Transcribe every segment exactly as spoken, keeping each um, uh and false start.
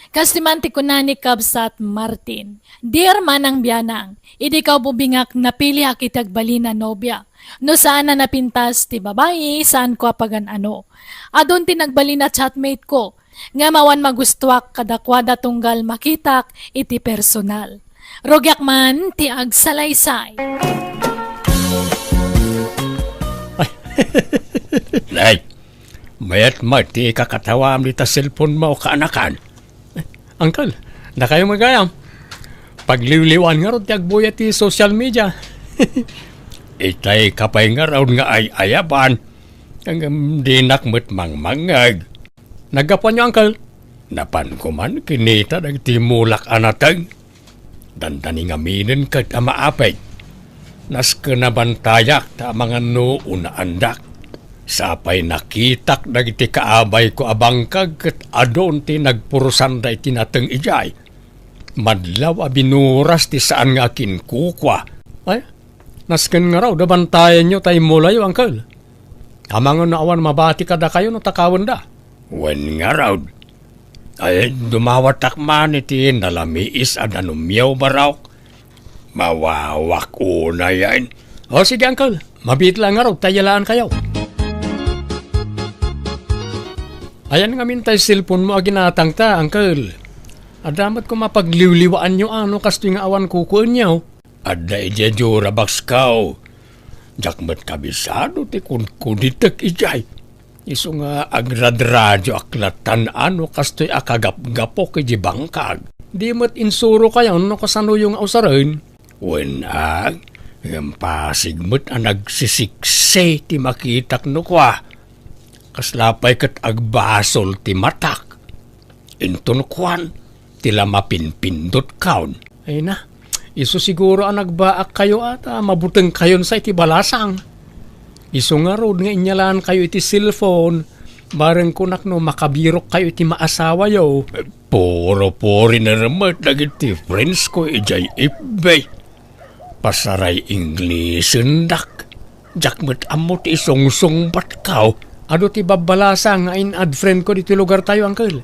Kas ti man ti kuna ni Kabsat Martin, "Dear Manang Bianang, idi kaububingak napiliak iti agbalin a nobia. No saan a napintas ti babai, saanko a pagan-ano. Adun ti nagbalin a chatmate ko, ngem awan magustuak kadakuada tunggal makitak iti personal. Rugiak man ti agsalaysay." Ay. Nay, mayat met ti ikakatawaam dita cellphone mo, kaanakan. Uncle, dakayo met gayam. Pagliwliwaan ngarud ti agbuya ti social media. Itay ka pay ngarud nga ay-ayaban. Ngem dinak met mangmangngeg. Naggapuanyo, Uncle? Napanko man kinita dagiti mulak a nateng. Dandani ngaminen ket a maapeg. Nasken a bantayak ta amangan no unaandak. Sapay nakitak dagiti kaabayko a bangkag ket adun ti nagpurusanda iti nateng idiay. Madlaw a binuras ti saan nga akinkukua. Ay, nasken ngarud a bantayanyo ta immulayo, Uncle. Amangan no awan mabati kadakayo no takawenda. Wen ngarud. Ay, dumawatak man iti nalamiis a danumyo, Barok. Mawawak unayen. O, sige, Uncle. Mabiit la ngarud ta iyalaankayo. Ayan ngamin tay cellphone mo a ginatangta, Uncle. Adda met koma pagliwliwaanyo a no kastoy nga awan kukuenyo. Adda idiay jura box ko. Diak met kabisado ti kunkunitek idiay. Isu nga agradradio ak latan a no kastoy a kagapgapok iti bangkag. Di met insurokayon no kasanoyo nga usaren. Wen a, ngem pasig met a nagsisiksi ti makitak no kua. Kasla pay ket agbasol ti matak. Inton kuan, ti la mapinpindot kaon. Ay na, isu siguro a nagbaakkayo a ta mabutengkayon sa iti balasang. Isu ngarud nga inyalaankayo iti cellphone, bareng kunak no makabirokkayo iti maasawayo. Puro puriner met dagiti friends ko idiay F B. Pasaray Inglesen dak. Diak met ammo ti isungsungbatko. Adu ti babbalasang nga in-add friend ko ditoy lugartayo, Uncle.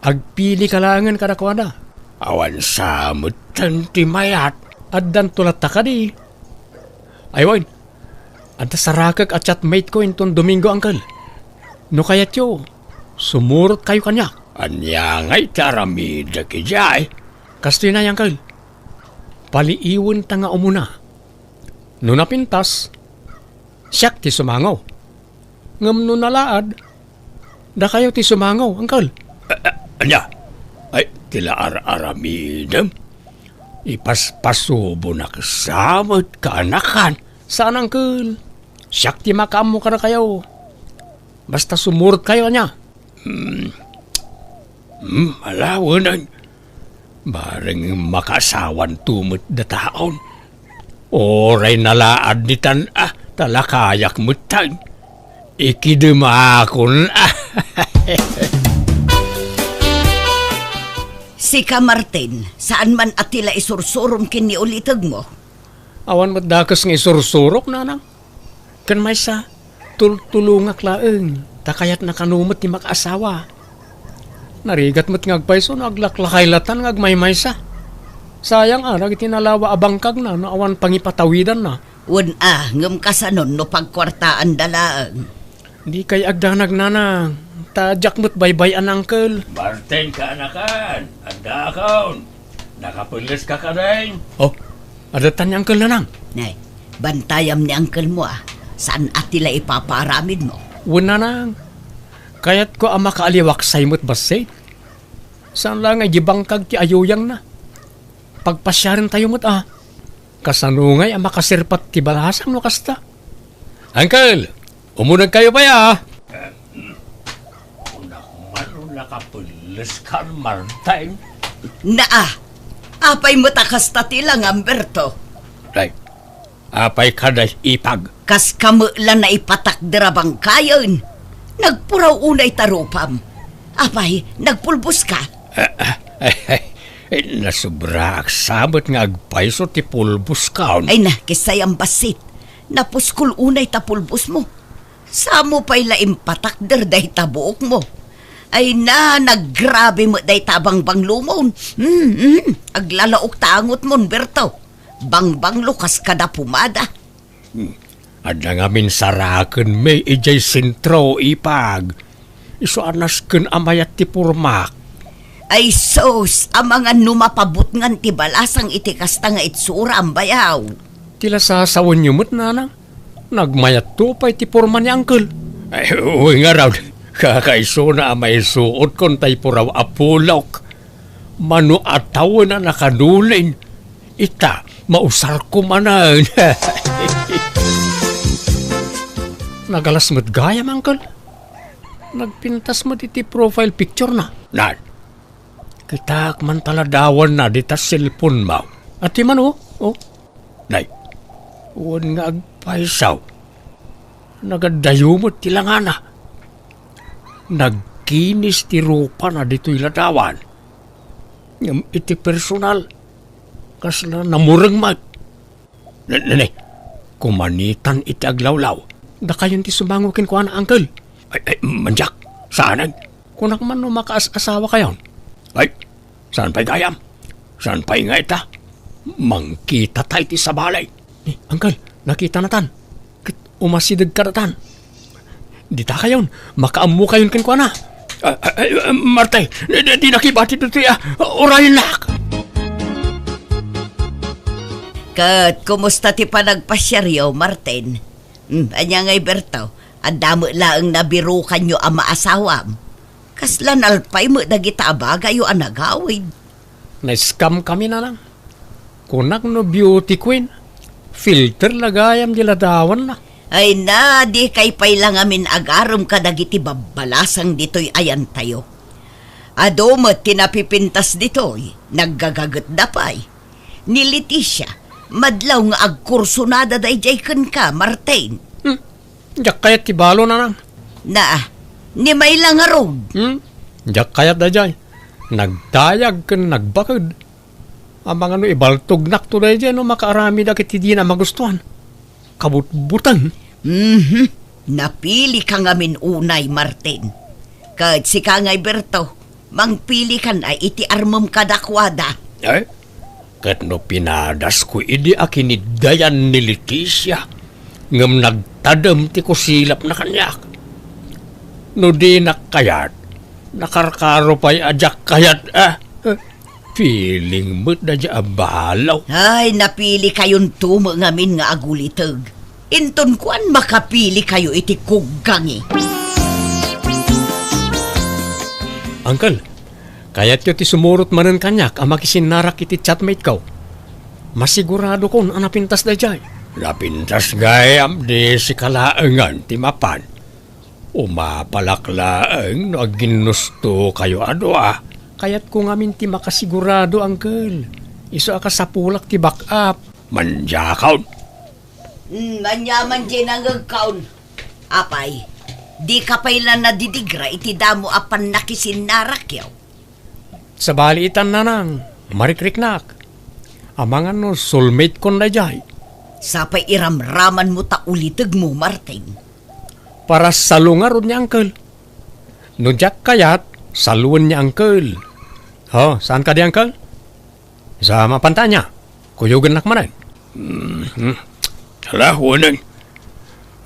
Agpili ka laengen kadakuada. Awan sa metten ti mayat. Addanto latta kadi. Ay wen, adda sarakek a chatmate ko inton Domingo, Uncle. No kayatyo, sumurotkayo kaniak. Ania ngay ti aramidek idiay? Kastoy na, Uncle. Paliiwenta nga umuna. No napintas, siak ti sumango. Ngem no nalaad, dakayo ti sumango, Uncle. A-, a-, ania? Ay, ti la ar-aramidem? Ipaspasubonak sa met, kaanakan. Saan, Uncle. Siak ti makaammo kadakayo. Basta sumurotkayo, ania? Hmm. Hmm, ala, wen a. Bareng makaasawanto met dataon. Uray nalaad ditan, a, ta lakayak metten. Ikidemakon, a. Sika, Martin, saan man a ti la isursurom ken ni ulitegmo? Awan met dakes nga isursurok, nanang. Ken maysa, tultulongak laeng, ta kayatna kano met ti makaasawa. Narigat met nga agpayso no aglaklakay latan nga agmaymaysa. Sayang a dagiti nalawa a bangkagna no awan pangipatawidanna. Wen a, ngem kasanon no pagkuartaanda laeng? Dikay agdanag, nanang, ta diak met baybay-an, Uncle. Martin, kaanakan, addaakon. Nakapelles ka kadin? Oh, adda tan ni Uncle, nanang. Nay, bantayam ni Uncle mo, a. Saan a ti la ipapaaramidmo? Wen, nanang. Kayatko a makaaliwaksay met bassit. Saan la nga idi bangkag ti ayuyangna. Pagpasiarentayo met, a. Kasano ngay a makaserpat ti balasang no kasta? Uncle, umunegkayo pay, a. Kunak man no nakapelles kan, Martin. Naa, apay met a kasta ti langam, Berto? Ay, apay kada ipag? Kas kami la naipatakder a bangkayen. Nagpuraw unay ta rupam. Apay, nagpulbos ka? Ay, nasobraak sa met nga agpayso ti pulbos kaon. Ay na, kisay a bassit. Napuskol unay ta pulbos mo. Samo pay la impatakder dayta buok mo. Ay na, naggrabe met dayta a bangbanglomon. Hmm, hmm, aglalaok ta angutmon, Berto. Bangbanglo kas kada pumada. Hmm. Adda ngamin saraken mi idiay sentro, ipag. Isu a nasken a mayat ti pormak. Ay sus, amangan no mapabutngan ti balasang iti kasta nga itsura, ambayaw. Ti la sasawenyo met, nanang? Nagmayatto pay ti porma ni Uncle. Ay, wen ngarud, kakaisuna a maisuotkon tay puraw a pulok. Mano a tawen a nakanulin. Ita, mausarko manen. Nagalas met gayam, Uncle. Nagpintas met iti profile picture na. Nan, kitaak man ta ladawanna dita cellphone mo. Ati man, oh, oh. Nay, wen nga agpaysaw. Nagaddayo met ti langana. Nagkinis ti rupana ditoy ladawan. Ngem iti personal, kasla namureng met. Ne, ne, ne. Kumanitan iti aglawlaw. Dakayon ti sumango kenkuana, Uncle. Ay, ay, mandiak. Saanen? Kunak man no makaas-asawa kayon. Ay, saan pay gayam? Saan pay nga ita? Mangkita tay ti sabali. Eh, Uncle, nakita natan. Ket umasideg kadatan. Dita kayon, makaammo kayon kenkuana. Ah, ah, ah, Martin, di, di, di nakibati ditoy, ah. Urayennak. Ket kumusta ti panagpasiaryo, Martin? Hmm, ania ngay, Berto? Adda met laeng nabirukanyo a maasawam? Kasla nalpay met dagita a bagayyo a nagawid. Na-scam kami, nanang. Kunak no beauty queen, filter la gayam di ladawanna. Ay na, dikay pay la ngamin agarem kadagiti babbalasang ditoy ayantayo. Adu met ti napipintas ditoy, naggagagetda pay. Ni Leticia, madlaw nga agkursunada daydiay kenka, Martin. Hmm. Diak kayat ti balo, nanang. Na, ni Mayla ngarud. Hmm? Diak kayat daydiay. Nagdayag ken nagbaked. Amangan no ibaltognakto daydiay no makaaramidak iti dina magustuan. Kabutbuteng. Mhm. Napili ka ngamin unay, Martin. Ket sika ngay, Berto, mangpili kan a iti armem kadakuada. Eh? Ket no pinadasko idi a kiniddayan ni Leticia, ngem nagtadem ti kusilapna kaniak. No dinak kayat, nakarkaro pay a diak kayat, ah. Feeling met daydiay a balo. Ay, napili kayonto met ngamin nga aguliteg. Inton kuan, makapili kayo iti kuggangi. Uncle, kayatyo ti sumurot manen kaniak a makisinnarak iti chatmate ko? Masiguradokon a napintas daydiay. Napintas gayam di sika laengen ti mapan. Umapalak laeng no agginnusto kayo a dua. Kayatko ngamin ti makasigurado, Uncle. Isu a kasapulak ti backup. Mandiakon. Hmm, ania man diay nangegkon? Apay, dika pay la nadidigra iti damo a pannakisinnarakyo? Sabali itan, nanang, marikriknak. Amangan no soulmate kon daydiay. Sapay iramramanmo ta ulitegmo, Martin. Para salo ngarud ni Uncle. No diak kayat, saloen ni Uncle. Oh, saan kadi, Uncle? Sa mapantanya, kuyogennak manen. Mhm. Ala, wen.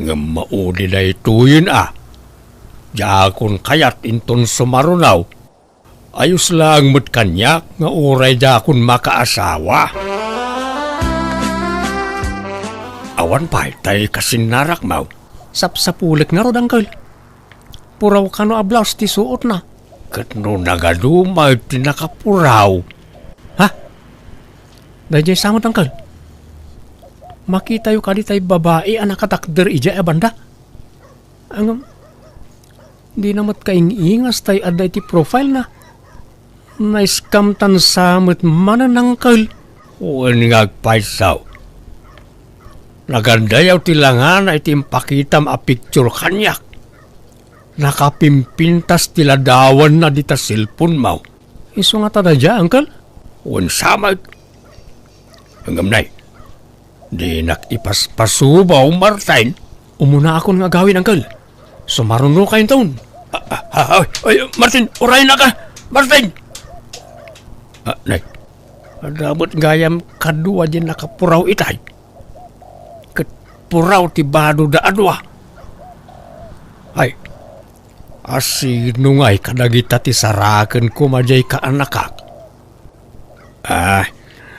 Ngem maudi daytoyen a. Diakon kayat inton sumaruno. Ayos laeng met kaniak nga uray diakon makaasawa. Awan pay tay kasinnarakmo. Sapsapulek ngarud, Uncle. Puraw kano a blouse ti suotna. Ket no nagaduma ti nakapuraw. Ha? Daydiay sa met, Uncle. Makitayo kadi tay babai a nakatakder idiay a banda? Ngem, dina met kaing-ingas tay adda iti profile na. Na-scam tan sa met manen, Uncle. Wen nga agpayso. Nagandayaw ti langana iti impakitam a picture kaniak. Nakapimpintas ti ladawanna dita cellphone mo. Isu ngata daydiay, Uncle? Wen sa met. Ngem nay, dinak ipaspasubaw, Martin. Umunaakon nga agawid, Uncle. Sumaruno kayonton. Ah, ah, ah, ay, ay, Martin, urayna ka! Martin! Ah, nay, adda met gayam kadua diay nakapuraw itay. Ket puraw ti badoda a dua. Ay, asino ngay kadagita ti saraken koma diay kaanakak? Ah,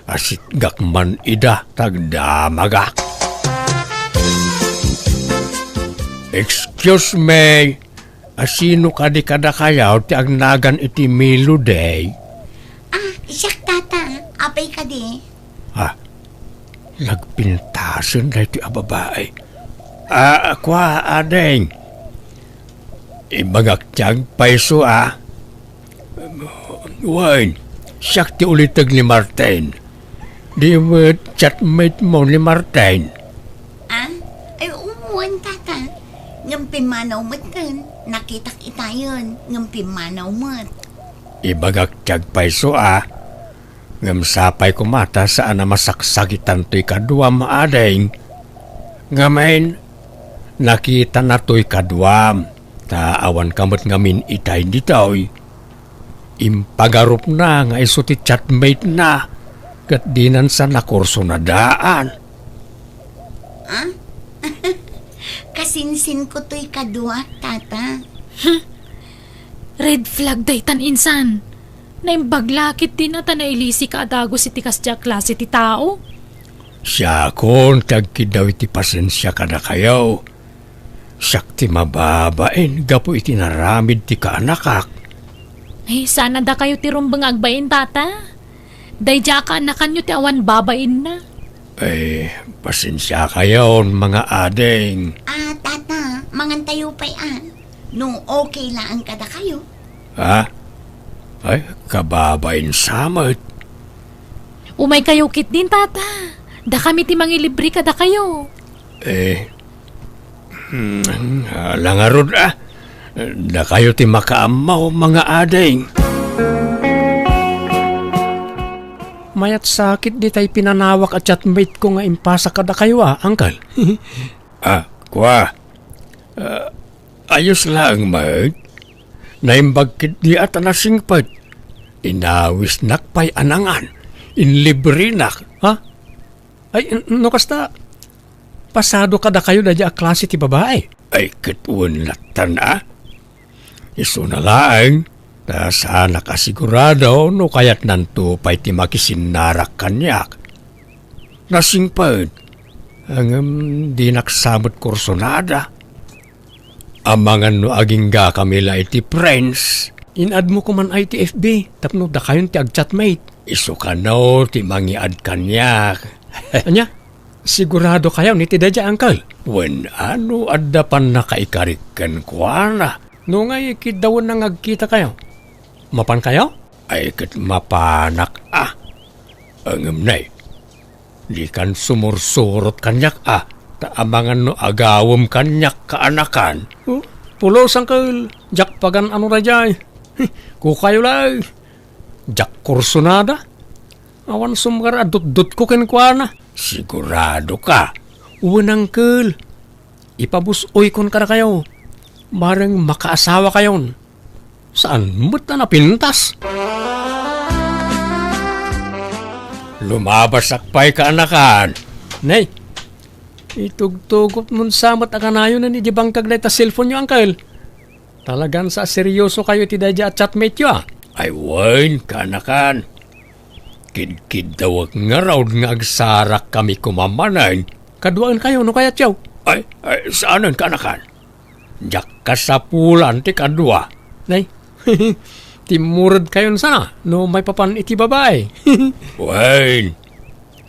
asitgak man ida, tagdamagak. Excuse me, asino kadi kadakayo ti agnagan iti Melody? Ah, siak, tata. Apay kadi? Ah, nagpintasen daytoy a babai. Ah, kua, ading. Ibagak ti agpayso, ah. Wen, siak ti uliteg ni Martin. Di met chatmate mo ni Martin? Ah? Ay, wen, tata. Ngem pimmanaw metten. Nakitak itayen, ngem pimmanaw met. Ibagak ti agpayso, ah. Ngem sapay koma ta saan a masaksakitan toy kaduam, ading. Ngamin, nakitana toy kaduam, ta awan ka met ngamin itay ditoy. Impagarupna nga isu ti chatmate na, ket dinan sa nakursunadaan. Ah? Kasinsinko toy kaduak, tata. Red flag daytan, insan. Naimbag la ketdin a ta nailisika a dagus iti kasdiay a klase ti tao. Siakon ti agkiddaw iti pasensia kadakayo. Siak ti mababain gapu iti naramid ti kaanakak. Ay, saan a dakayo ti rumbeng a agbain, tata? Daydiay a kaanakanyo ti awan babainna. Ay, pasensiakayon, mga ading. Ah, tata, mangantayo pay, ah. No okay laeng kadakayo. Ha? Ay, kababain sa met. Umaykayo ketdin, tata. Dakami ti mangilibre kadakayo. Eh, hmm, ala ngarud, ah. Dakayo ti makaammo, mga ading. Mayat sakit ditay pinanawak a chatmate ko nga impasak kadakayo, ah, uncle. Ah, kua. Ah, ayos laeng met. Naimbag ketdi a ta nasingpet. Inawisnak pay a nangan. Inlibrenak, ha? Ay, n-, no kasta, pasado kadakayo daydiay a klase ti babai. Ay, ket wen lattan, a? Isuna laeng, ta saanak a sigurado no kayatnanto pay ti makisinnarak kaniak. Nasingpet, ngem dinak sa met kursunada. Amangan no aginggakami la iti friends. In-add mo koman ay ti F B tapno dakayon ti agchatmate. Isu kano ti mangiad kaniak. Ania? Sigurado kayo ni ti daydiay, uncle? Wen, ano adda pannakaikarik kenkuana? No ngay, kiddawenna nga agkita kayo. Mapan kayo? Ay, ket mapanak, a. Ngem nay, dikan sumursurot kaniak, a, ta amangan no agawem kaniak kaanakan. Oh, pulos, uncle. Diak pagan-ano daydiay. Kukayo lay. Diak kursunada. Awan sumgar a dutdotko kenkuana. Sigurado ka? Wen, uncle. Ipabus-oykon kadakayo. Bareng makaasawa kayon. Saan met a napintas? Lumabasak pay kaanakan. Nay, itugtugotmon sa met a kanayonen idiay bangkag dayta cellphone-yo, uncle. Talagan sa seryoso kayo iti daydiay a chatmate-yo, a? Ay, wen, kaanakan. Kidkiddawek ngarud nga agsarakkami koma manen. Kaduaen kayo no kayatyo. Ay, ay, saanen, kaanakan. Diak kasapulan ti kadua. Nay, timmured kayon sana no maipapan iti babai. Wen,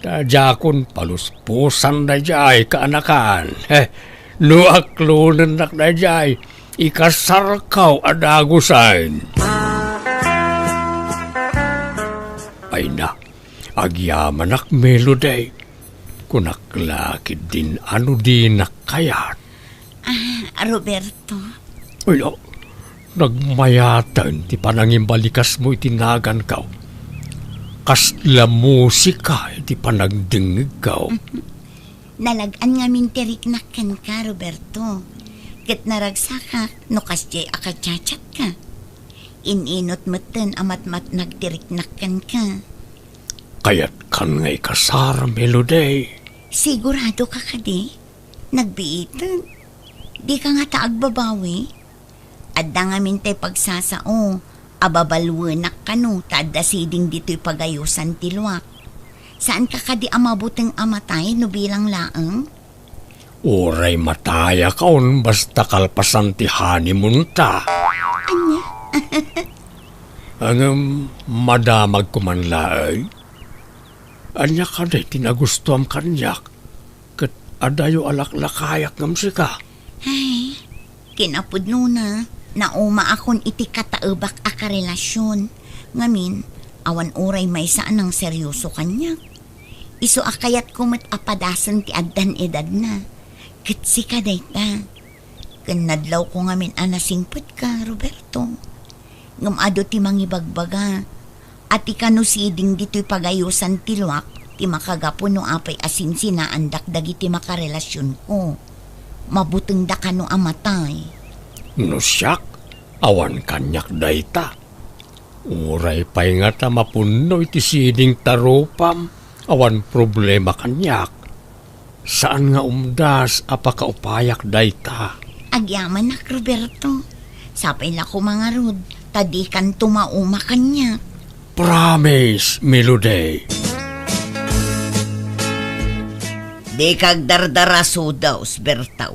ta diakon paluspusan daydiay kaanakan. He, no aklonennak daydiay, ikasarkaw a dagusen. Ay na, agyamanak, Melody. Kunak la ketdin a no dinak kayat. Ah, Roberto. Ay, ah, nagmayaten ti panangimbalikasmo iti naganko. Kasla musika iti panagdengngegko. Nalag-an ngamin ti riknak kenka, Roberto. Ket naragsakak no kasdiay a kachachatka. In-inut metten a matmatnag ti riknak kenka. Kayatkan nga ikasar, Melody? Sigurado ka kadi? Nagbiited? Di ka ngata agbabawi? Adda ngamin tay pagsasao a babaluenak kano ta adda siding ditoy pagayosan ti luak. Saan ka kadi a mabuteng a matay no bilang laeng? Uray matayakon basta kalpasan ti honeymoon ta. Ania? Ngem madamagko man laeng. Ania kadi ti nagustuam kaniak? Ket adayo a laklakayak ngem sika. Ay, kinapudnona, naumaakon iti kataebak a karelasion. Ngamin, awan uray maysa a nangserioso kaniak. Isu a kayatko met a padasen ti addan edadna. Ket sika dayta. Ken nadlawko ngamin a nasingpetka, Roberto. Ngem adu ti mangibagbaga a ti kano siding ditoy pagayosan ti luak ti makagapu no apay a sinsinaandak dagiti makarelasionko. Mabutengda kano a matay. No siak, awan kaniak dayta. Uray pay ngata mapunno iti siding ta rupam, awan problema kaniak. Saan nga umdas a pakaupayak dayta. Agyamanak, Roberto. Sapay la koma ngarud, ta dikanto mauma kaniak. Promise, Melody. Dika agdardara, Sudaw, Bertaw.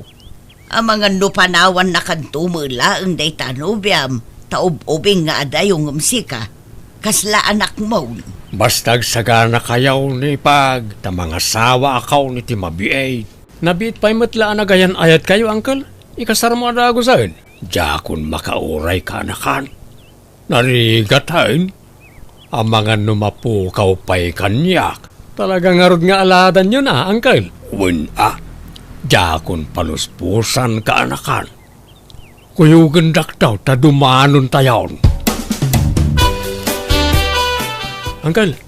Amangan no panawannakanto met laeng dayta a nobiam, ta ub-ubing nga adayo ngem sika. Kasla anakmon. Basta agsaganakayo ni Pag, ta mangasawaakayon iti mabiit. Nabiit pay met la a nagayan-ayatkayo, Uncle. Ikasarmo a dagusen. Diakon makauray, kaanakan. Narigat, hain? Amangan no mapukaw pay kaniak. Talaga ngarud nga aladanyo na, Uncle? Wen a, diakon paluspusan, kaanakan. Kuyogendak daw ta dumanontayon. Uncle,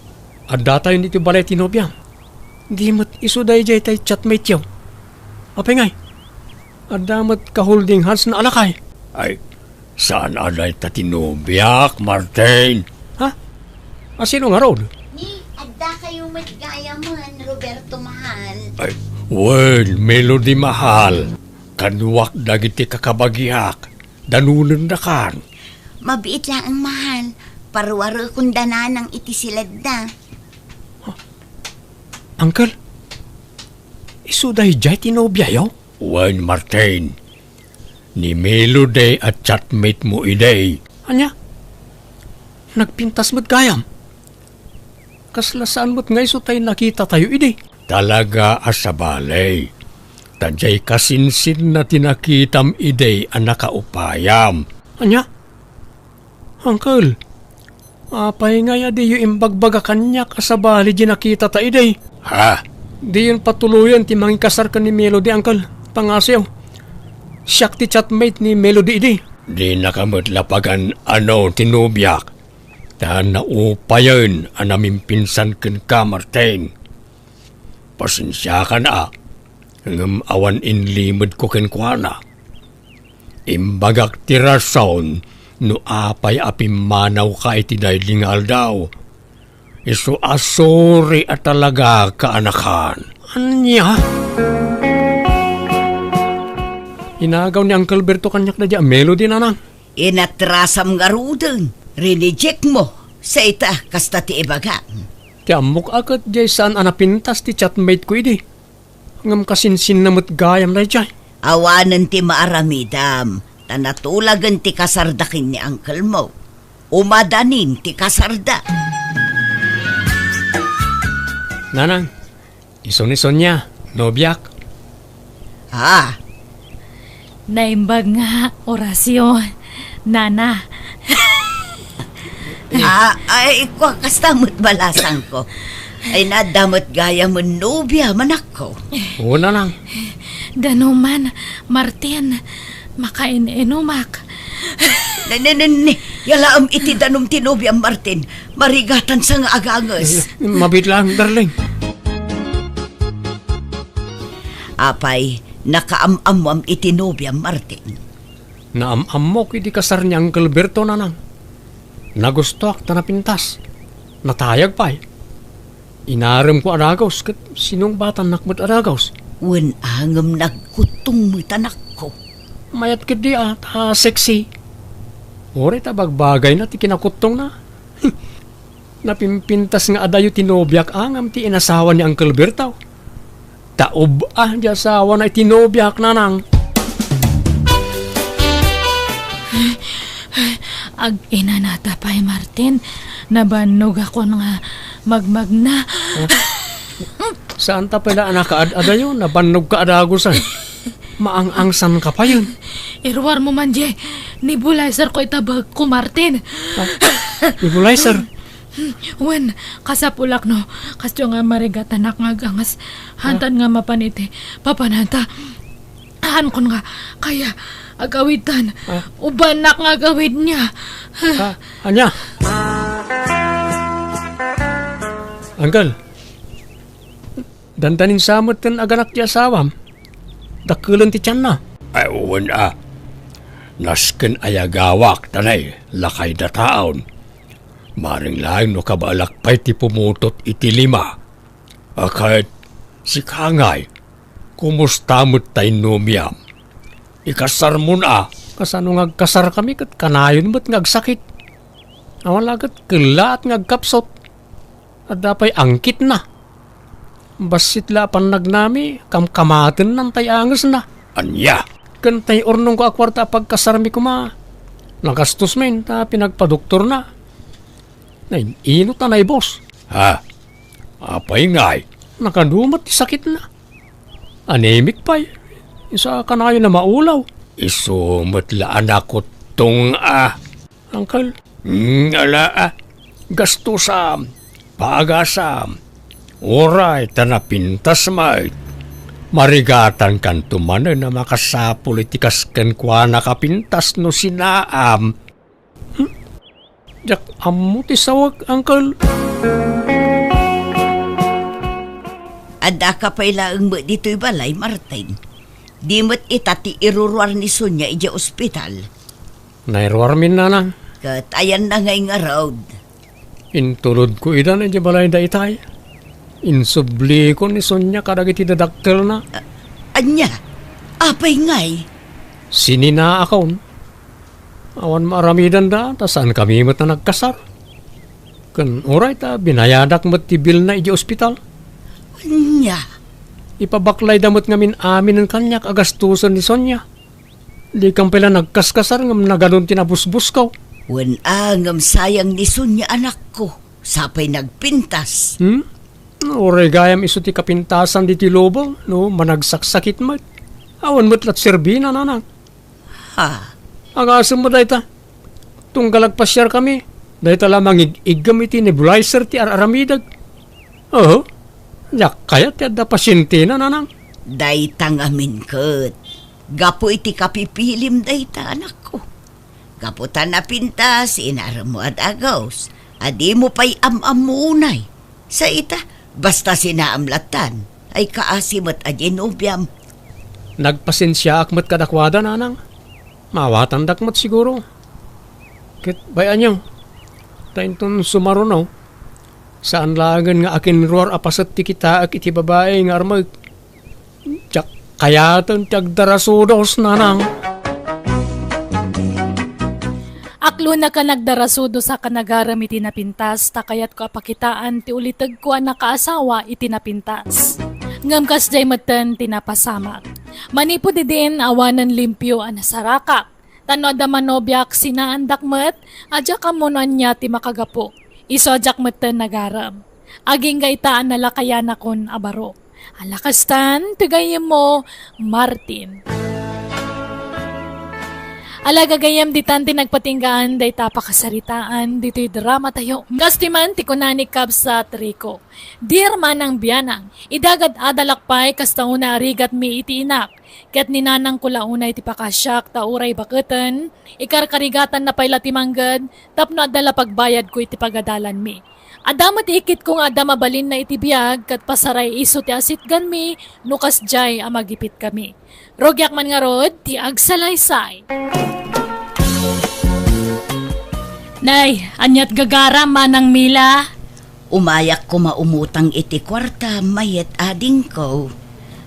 addatayon iti balay ti nobiam. Di met isu daydiay tay chatmate-yo. Apay ngay? Adda met ka-holding hands na alakay. Ay, saan a dayta ti nobiak, Martin? Ha? A, sino ngarud? Ni, addakayo met gayamen, Roberto mahal. Ay, wen, Melody mahal. Kaduak dagiti kakabagiak. Danonendakan. Mabiit laeng, mahal. Paruarekon da nanang iti siledda. Uncle, isu daydiay ti nobiayo? Wen, Martin. Ni Melody a chatmate mo idi. Ania? Nagpintas met gayam. Kasla saan met nga isu tay nakitatayo idi? Talaga a sabali. Ta diay kasinsinna ti nakitam idi a nakaupayam. Ania? Uncle, apay ngay a diyo imbagbaga kaniak a sabali diay nakitata idi? Ha? Diyon patuloyen ti mangikasar ken ni Melody, Uncle. Pangngasiyo. Siak ti chatmate ni Melody idi. Dinaka met la pagan-ano ti nobiak, ta naupayen a namimpinsan kenka, Martin. Pasensiakan a, ngem awan inlimedko kenkuana. Imbagak ti rason no apay a pimmanawka iti daydi nga aldaw. Isu a sorry a talaga, kaanakan. Ania? Inagaw ni Uncle Berto kaniak daydiay a Melody, nanang. Inatrasam ngaruden, rineject mo. Sa ita, kasta ti ibagam. Ti ammok a ket diay saan a napintas ti chatmate ko idi. Ngem kasinsinna met gayam daydiay. Awanen ti maaramidam, ta natulagen ti kasarda ken ni uncle mo. Umadanin ti kasarda. Nanang, isu ni Sonia, nobiak. Ah, Naimbag nga, Horacio, nana. Ah, ay, kua, kasta met balasangko. Ay, nadda met gayamen nobia, manakko. Oo, nanang. Danuman, Martin, makain-inumak. Ne, ne, ne, ne. Yalaem iti danum ti nobiam, Martin. Marigatan sa nga aganges. Mabiit lang, darling. Apay, Nakaam-ammoam iti nobiam, Martin? Naam-ammok iti kasar ni Uncle Berto, nanang. Nagustoak ta napintas. Natayag pay. Inaremko a dagus ket sinungbatannak met a dagus. Wen a ngem nagkuttong met, anakko. Mayat ketdi a, ta sexy. Uray ta bagbagayna ti kinakuttongna. Napimpintas nga adayo ti nobiak a ngem ti inasawa ni Uncle Berto. Ta ub-a di asawana iti nobiak, nanang. Aginanata pay, Martin. Nabannogakon nga magmagna. Saan ta pay la a nakaad-adayo, nabannogka a dagusan. Maang-angsanka payen. Iruarmo man diay nebulizerko iti tabagko, Martin. Ah, nebulizer? Wen, kasapulak no, kasdiay nga marigatanak nga agangas. Hantan nga mapan iti papananta. Haankon nga, kaya, agawidtan. Ah. Ubanak nga agawidna. Ah, ania? Uncle, dandanin sa met ken aganak ti asawam. Dakkelen ti tianna. Ay, wen a. Nasken ayagawak, tanay, lakay dataon. Maring laeng no kabaelak pay ti pumutot iti lima. A ket, sika ngay, kumusta met tay nobiam? Ikasarmon a. Kasano nga agkasarkami ket kanayon met nga agsakit? Awan la ket kellaat nga agkapsut. Adda pay angkitna. Bassit la a pannagnami, kamkamatennan tay angesna. Ania? Ken tay urnongko a kuarta a pagkasarmi koma, nagastos men ta pinagpadoktorna. Nain-inot a naibus. Ha? Apay ngay? Nakadu met ti sakitna. Anemic pay. Isu a kanayon a maulaw. Isu met la a nakuttong a. Uncle? Hmm, ala, ah. Gastusam, pagasam. Uray ta napintas met. Marigatankanto manen a makasapul iti kas kenkuana a pintas no sinaam. Hmm? Diak ammo ti sawek, Uncle. Addaka pay laeng met ditoy balay, Martin. Di met ita ti iruruar ni Sonia idiay ospital. Nairuarmin, nanang. Ket ayanna ngay ngarud? Intulodko idan idiay balayda itay. Insublikon ni Sonia kadagiti dadakkelna. A-, ania? Apay ngay? Sininaakon. Awan maaramidanda, ta saankami met a nagkasar. Ken uray ta binayadak met ti bilna idiay ospital. Ania? Ipabaklayda met ngamin aminen kaniak a gastusen ni Sonia. Dikam pay la nagkaskasar ngem nagadun ti nabusbusko. Wen a, ngem sayang ni Sonia, anakko. Sapay nagpintas. Hmm? Uray gayam isu ti kapintasan ditoy lubong, no managsaksakit met. Awan met la ti serbina, nanang. Ha? Agasem met dayta. Tunggal agpasiarkami, dayta la mangig-iggem iti nebulizer ti ar-aramidek. Oho. Diak kayat ti adda pasientena, nanang. Dayta ngamin ket gapu iti kapipilim dayta, anakko. Gapu ta napintas, inaremmo a dagus, a dimo pay am-ammo unay. Sa ita, basta sinaam lattan, ay kaasi met a di nobiam. Nagpasensiaak met kadakuada, nanang. Maawatandak met siguro. Ket bay-anyo, ta inton sumaruno, saan laengen nga akinruar a paset ti kitaek iti babai nga armek. Diak kayaten ti agdarasudos, nanang. Aklonak a nagdarasudos a kanagarem iti napintas, ta kayatko a pakitaan ti ulitegko a nakaasawa iti napintas. Ngem kasdiay metten ti napasamak. Manipud idin, awanen limpio a nasarakak. Ta no adda manobiak, sinaandak met, a diak ammo no ania ti makagapu. Isu a diak metten nagarem. Agingga ita a nalakayanakon a baro. Ala kastan, ti gayyemmo, Martin. Ala gagayyem, ditan ti nagpatinggaan dayta a pakasaritaan ditoy dramatayo. Kas ti man ti kuna ni Kabsat Rico. Dear Manang Bianang, idagad adalak pay kasta una a rigatmi iti inak. Ket ni nanangko la unay ti pakasiak, ta uray baketen, ikarkarigatanna pay la ti mangged tapno adda la pagbayadko iti pagadalanmi. Adda met ikitko nga adda mabalinna iti biag ket pasaray isu ti asitganmi no kasdiay a magipitkami. Rugiak man ngarud ti agsalaysay. Nay, aniat gagaram, Manang Mila? Umayak koma umutang iti kuarta, mayat adingko.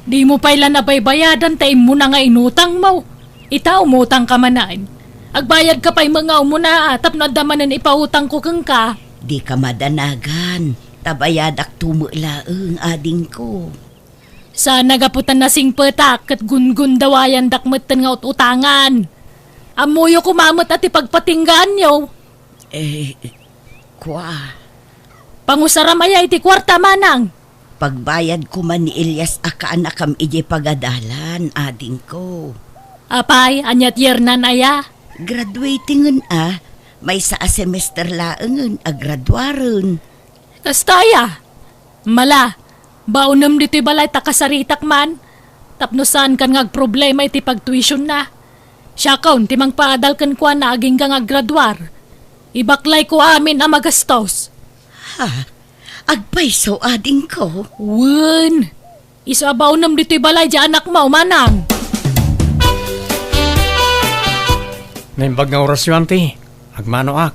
Dimo pay la nabaybayadan ta immuna nga inutangmo. Ita, umutang ka manen. Agbayad ka pay met nga umuna, a, tapno adda manen ipautangko kenka. Dika madanagan, ta bayadakto met laeng, adingko. Saan a gapu ta nasingpetak ket gungundawayandak metten nga ut-utangan. Ammoyo koma met a ti pagpatinggaanyo. Eh, kua. Pangusaram aya iti kuarta, Manang? Pagbayad koma ni Elias a kaanakam idiay pagadalan, adingko. Apay, aniat yernan aya? Graduatingan a, maysa a semester laengen a graduaren. Kasta aya? Mala, baonem ditoy balay ta kasaritak man. Tapno saankan nga agproblema iti pagtuisionna. Siakon ti mangpaadal kenkuana agingga nga aggraduar. Ibaklayko amin a magastos. Ha? Agpayso, adingko? Wen. Isu a baonem ditoy balay diay anakmo, Manang. Naimbag nga orasyo, anti. Agmanoak.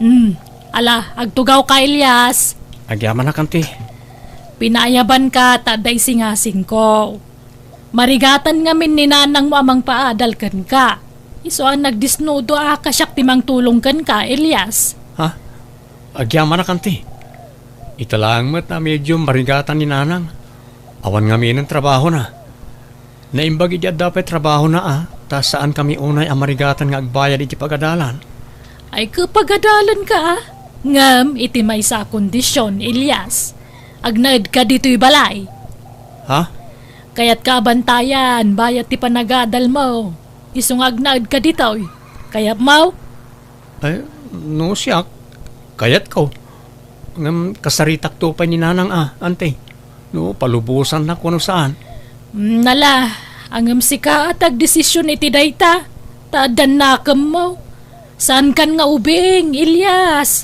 Hmm. Ala, agtugawka, Elias. Agyamanak, anti. Pinaayabanka ta adda isingasingko. Marigatan ngamin ni nanangmo a mangpaadal kenka. Isu a nagdisnudo a kasiak ti mangtulong kenka, Elias. Ha? Agyamanak, anti. Ita laeng met a medyo marigatan ni nanang. Awan ngaminen trabahona. Naimbag idi adda pay trabahona a, ta saankami unay a marigatan nga agbayad iti pagadalan. Ay, ket pagadalanka a. Ngem iti maysa a kondision, Elias, agnaedka ditoy balay. Ha? Kayatka a bantayan, bayat ti panagadalmo. Isu nga agnaedka ditoy. Kayatmo? Ay, no siak, kayatko. Ngem kasaritakto pay ni nanang a, anti. No palubosannak wenno saan. Mm, ala, ngem sika a ti agdesision iti dayta, ta addan nakemmo. Saankan nga ubing, Elias.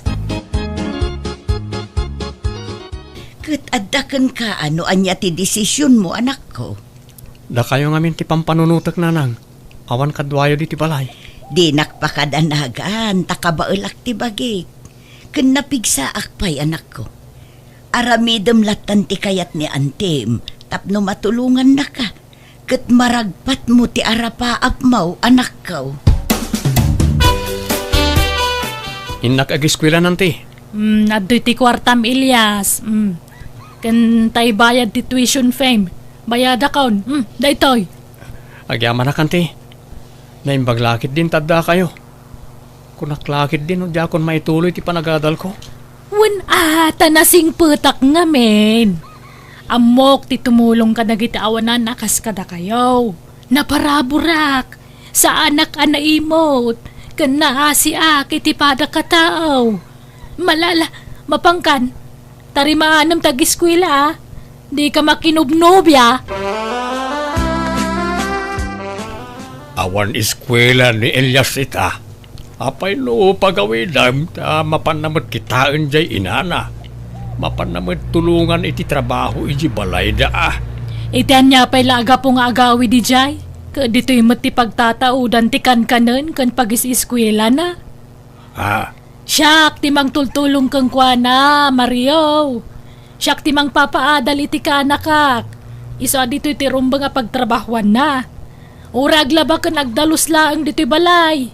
Ket adda kenka no ania ti desisionmo, anakko? Dakayo ngamin ti pampanunotek, nanang. Awan kaduayo ditoy balay. Dinak pakadanagan, ta kabaelak ti bagik. Ken napigsaak pay, anakko. Aramidem lattan ti kayat ni antim tapno matulongannaka. Ket maragpatmo ti arapaapmo, anakko. Innak ageskuela, anti. Mm, adtoy ti kuartam, Elias. Mm. Ken tay bayad ti tuition feem. Bayadakon. Mm, daytoy. Agyamanak, anti. Naimbag la ketdin ta addakayo. Kunak la ketdin no diakon maituloy ti panagadalko. Wen a, ta nasingpetak ngamin. Ammok ti tumulong kadagiti awanan a kas kadakayo. Naparaburak. Saanak a naimut. Ken naasiak iti padak a tao. Malala, mapankan. Tarimaanem ti ageskuela, a. Dika makinubnobia. Awan eskuela ni Elias ita. Apay no pagawidem ta mapanna met kitaen jay inana. Mapanna met tulongan iti trabaho iti balayda a. Iti ania pay la a gapu nga agawid idiay? Ket ditoy met ti pagtataodan ti kankanen ken pagis-eskuelana. Ah. Siak ti mangtultulong kenkuana, Mario. Siak ti mangpapaadal iti kaanakak. Isu a ditoy ti rumbeng a pagtrabahuanna. Uray aglaba ken agdalus laeng ditoy balay.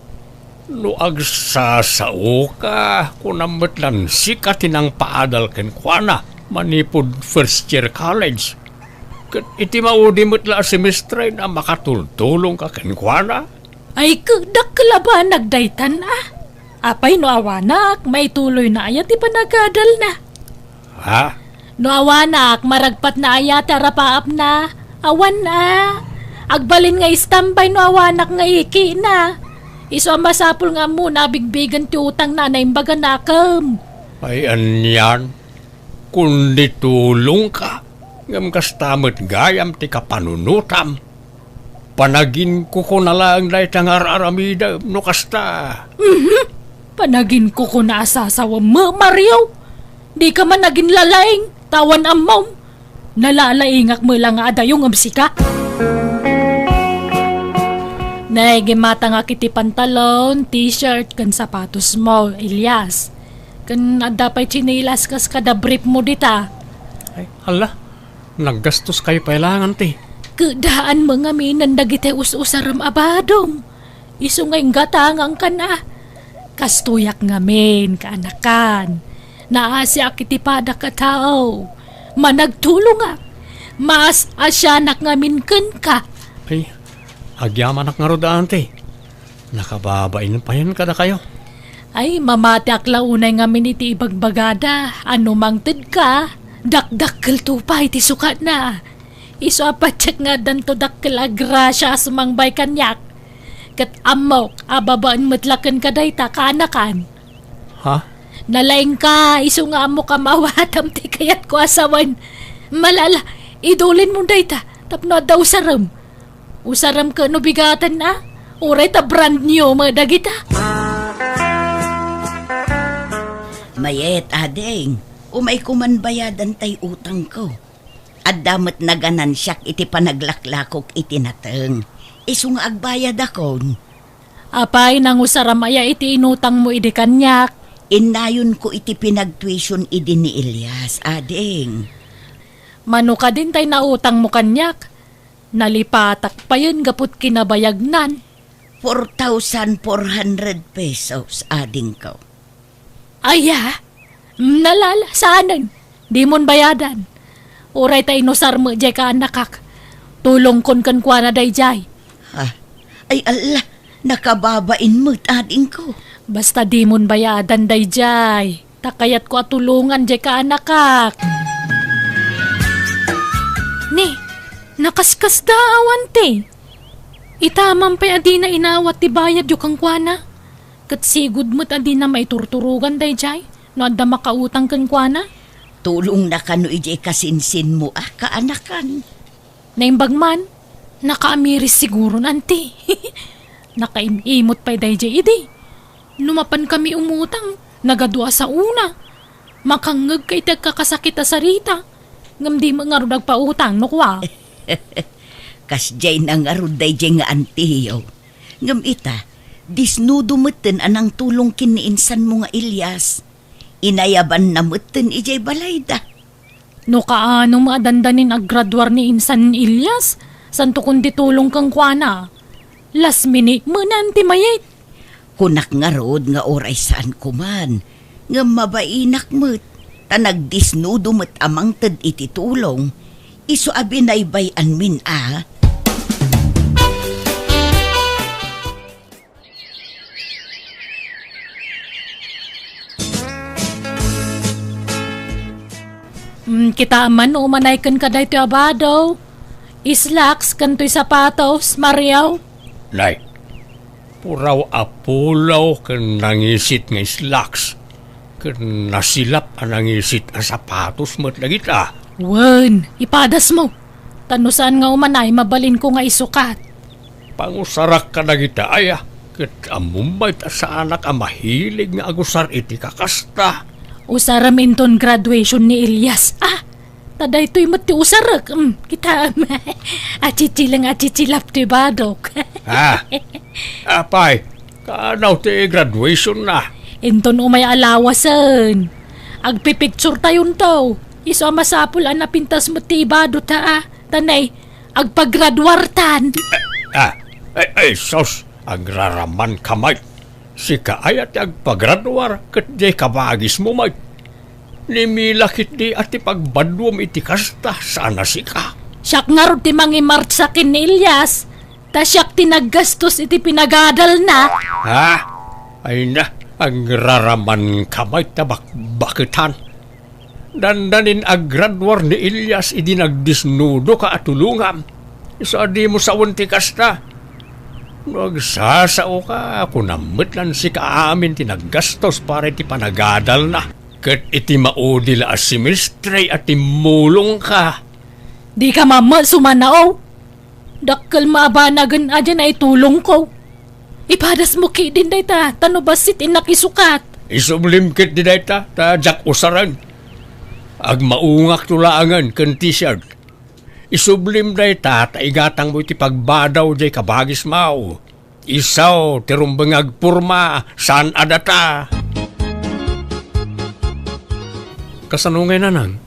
No agsasaoka, kunam met lan sika ti nangpaadal kenkuana manipud first year college. Ket iti maudi met la a semestre a makatultulongka kenkuana. Ay, ket dakkel a banag daytan a. Apay no awanak, maituloyna aya ti panagadalna? Ha? No awanak, maragpatna aya ti arapaapna? Awan a. Agbalin nga istambay no awanak nga ikina. Isu a masapul nga ammona a bigbigen ti utangna a naimbag a nakem. Ay, anian? Kundi tulongka, ngem kasta met gayam ti kapanunotam. Panaginkukuna laeng dayta nga ar-aramidem no kasta. Mhm. Panaginkukuna a sasawem, Mario. Dika man aginlalaing, ta awan ammom. Nalalaingak met la nga adayo ngem sika. Nay, gimatangak iti pantalon, t-shirt, ken sapatos mo, Elias. Ken adda pay tsinelas kas kada brief mo dita. Ay, hala, naggastos kayo pay langan ti. Kedaan mo ngamin dagiti us-usarem a badom. Isu nga inggatangangkan a. Kastoyak ngamin, kaanakan. Naasiak iti padak a tao. Managtulongak. Maas-asianak ngamin kenka. Ay, agyamanak ngarud, auntie. Nakababain payen kadakayo. Ay, mamatiak la unay ngamin iti ibagbagada. Ano mangted ka, dakdakkel to pay ti sukatna. Isu a patiek nga addanto dakkel a grasia a sumangbay kaniak. Ket ammok a babaen met la kenka dayta, kaanakan. Ha? Nalaingka, isu nga ammok a maawatam ti kayatko a sawen. Malala, idulinmo dayta tapno adda usarem. Usarem ket no bigaten a, uray ta brand new met dagita. Mayet, ading, umayko man bayadan tay utangko. Adda met naganansiak iti panaglaklakok iti nateng. Isu nga agbayadakon. Apay, nangusaram aya iti inutangmo idi kaniak? Innayonko iti pinagtuition idi ni Elias, ading. Mano kadin tay nautangmo kaniak? Nalipatak payen gaput kinabayagnan. Four thousand four hundred pesos, adingko. Aya? Nalala, saanen? Dimon bayadan. Uray ta inusar met jay kaanakak. Tulongkon kenkuana dayjay. Ha? Ay, alla, nakababain met, adingko. Basta dimon bayadan dayjay. Ta kayatko a tulongan jay kaanakak. Ni, nakaskasda awan ti. Ita man pay a dina inawat ti bayadyo kenkuana. Ket sigud met a dina maiturturogan dayjay no adda makautang kenkuana. Tulongna kano idiay kasinsinmo a kaanakan. Naimbag man, nakaamiris siguron, anti. Nakaim-imot pay dayjay idi. No mapankami umutang, nagadu a saona. Makangngegka iti agkakasakit a sarita, ngem di met ngarud agpautang no kua. Kasdiay na ngarud dayjay nga antiyo. Ngem ita, disnudo metten a nangtulong ken ni insanmo nga Elias. Inayabanna metten idiay balayda. No kaano met a dandanin aggraduar ni insan Elias, santo kundi tulong kenkuana. Last minute menan ti mayat. Kunak ngarud nga uray saanko man, ngem mabainak met, ta nagdisnudo met a mangted iti tulong, isu a binaybay-anmin a. Mm, kita man no umanay kenka daytoy a bado. Slacks ken toy sapatos, Mario. Nay, puraw a pulaw ken nangisit nga slacks, ken nasilap a nangisit a sapatos met dagita. Wen, ipadasmo. Ta no saan nga umanay, mabalinko nga isukat. Pangusarak kadagita aya, ket ammom met a saanak a mahilig nga agusar iti kakasta. Usarem inton graduation ni Elias. Ah, ta daytoy met ti usarek. Mm, kitaem. Atsitsileng atsitsilap ti badok. Ah, apay, kano ti graduation na? Inton umay a lawasen. Agpipicture tayonto. Isu a masapul a napintas met ti ibado ta, ah. Ta nay, agpagraduartan. Ah, ay, ay, sus, agraraman ka, Mike. Sika aya ti agpagraduar ket diay kabagismo, Mike. Ni Mila ketdi a ti pagbaduam iti kasta, sana sika. Siak ngarud ti mangimartsa ken ni Elias, ta siak ti naggastos iti pinagadalna. Ha? Ay na, agraraman ka, Mike, ta bakbaketan. Dandanin aggraduar ni Elias idi nagdisnudoka a tulongam. Isu a dimo sawen ti kasta. No agsasaoka, kunam met lan sika amin ti naggastos para iti panagadalna. Ket iti maudi la a semestre a timmulongka. Dika mammet sumanao. Dakkel maabanagen a diay naitulongko. Ipadasmo ketdin dayta, ta no bassit innak isukat. Isublim ketdi dayta, ta diak usaren. Agmaungakto laengen ken t-shirt. Isublim dayta ta igatangmo iti pagbadaw diay kabagismo. Isu ti rumbeng nga agporma, saan a data. Kasano ngay, nanang?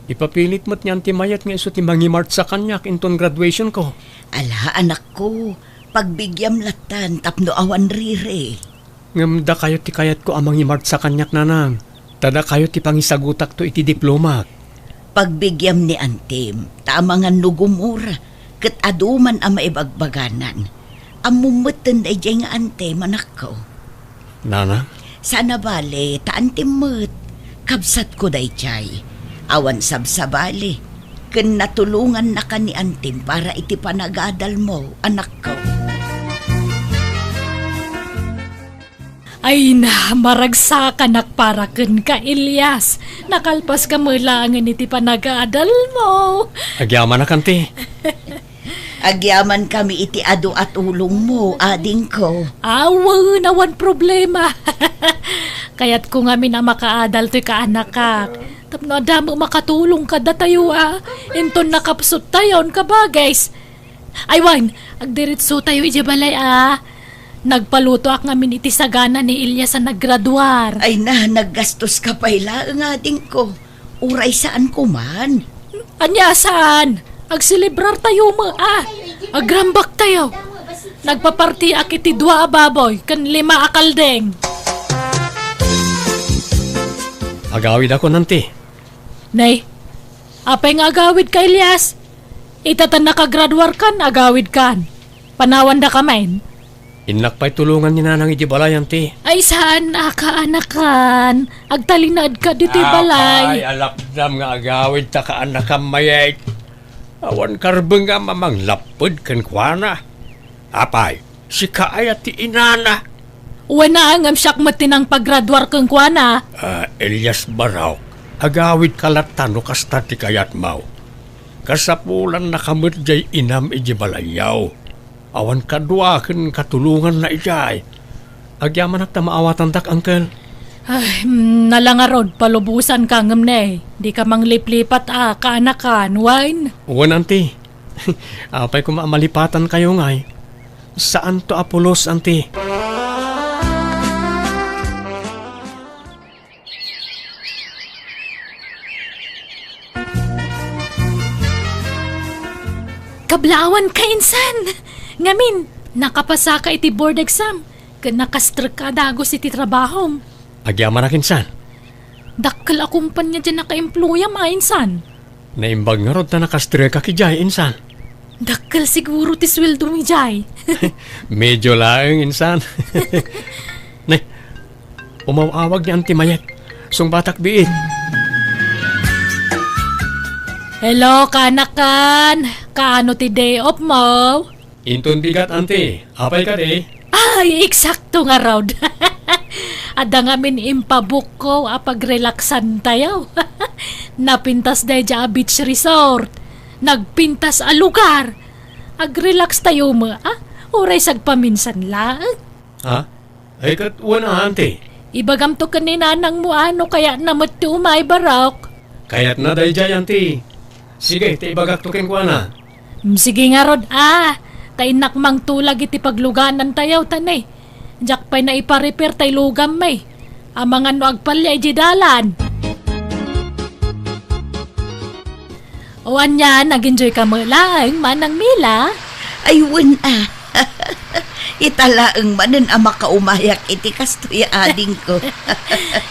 Ipapilit met ni Auntie Mayet nga isu ti mangimartsa kaniak inton graduation ko. Ala, anakko, pagbigyam lattan tapno awan riri. Ngem dakayo ti kayatko a mangimartsa kaniak, nanang. Ta dakayo ti pangisagutakto iti diplomak. Pagbigyam ni antim, ta amangan no gumura, ket adu man a maibagbaganan. Ammom metten daydiay nga antem, anakko. Nanang? Saan a bale, ta antim met. Kabsatko daydiay. Awan sabsabali. Ken natulongannaka ni antim para iti panagadalmo, anakko. Ay na, maragsakanak para kenka, Elias. Nakalpaska met laengen iti panagadalmo. Agyamanak, anti. Agyamankami iti adu a tulongmo, adingko. Awan, awan problema. Kayatko ngamin a makaadal toy kaanakak. Tapno adda met makatulong kadatayo a. Inton nakapsuttayon, kabagis. Ay wen, agdiretsotayo idiay balay a. Nagpalutoak ngamin iti sagana ni Elias a naggraduar. Ay na, naggastoska pay laeng, adingko. Uray saanko man. Ania saan? Agselebrartayo met a. Agrambaktayo. Nagpapartiak iti dua a baboy ken lima a kaldeng. Agawidakon, anti. Nay, apay nga agawidka, Elias? Ita ta nakagraduarkan, agawidkan. Panawandaka met. Innak pay tulongan ni nanang idiay balay, anti. Ay, saan a kaanakan? Agtalinaedka ditoy balay. Apay, alapdam nga agawidta kaanakam, mayat. Awan karbengam a manglapped kenkuana. Apay, sika aya ti inana? Wen a, ngem siak met ti nangpagraduar kenkuana. Ah, Elias Barok, agawidka latta no kasta ti kayatmo. Kasapulannaka met diay inam idiay balayyo. Awan kadua ken katulonganna idiay. Agyamanak ta maawatandak, uncle. Ay, mm, nala ngarud, palubosanka ngem ne, dika mangliplipat a kaanakan, wen? Wen, anti. Apay koma a malipatankayo ngay? Saanto a pulos, anti. Kablaawanka, insan! Ngamin, nakapasaka iti board exam, ken nakastrekka a dagus iti trabahom. Agyamanak, insan. Dakkel a kompania diay nakaemployam a, insan. Naimbag ngarud ta nakastrekak idiay, insan. Dakkel siguro ti sueldom idiay. Medyo laeng, insan. Ne, umaw-awag ni Auntie Mayet. Sungbatak biit. Hello, kaanakan. Kaano ti day off mo? Inton bigat, anti. Apay kadi? Ay, eksakto ngarud. Adda ngamin impabukko a pagrelaksantayo. Napintas daydiay a beach resort. Nagpintas a lugar. Agrelakstayo met, a? Uray sagpaminsan laeng. Ha? Ay, ket wen a, anti. Ibagamto ken ni nanangmo a no kayatna met ti umay, Barok. Kayatna daydiay, anti. Sige, ta ibagakto kenkuana. Mm, sige ngarud a. Ta innak mangtulag iti pagluganantayo, ta ne, diak pay naipa-repair tay lugam, may. Amangan no agpalia idiay dalan. O ania, nag-enjoy ka met laeng, Manang Mila? Ay, wen a. Ita laeng manen a makaumayak iti kastoy a adingko.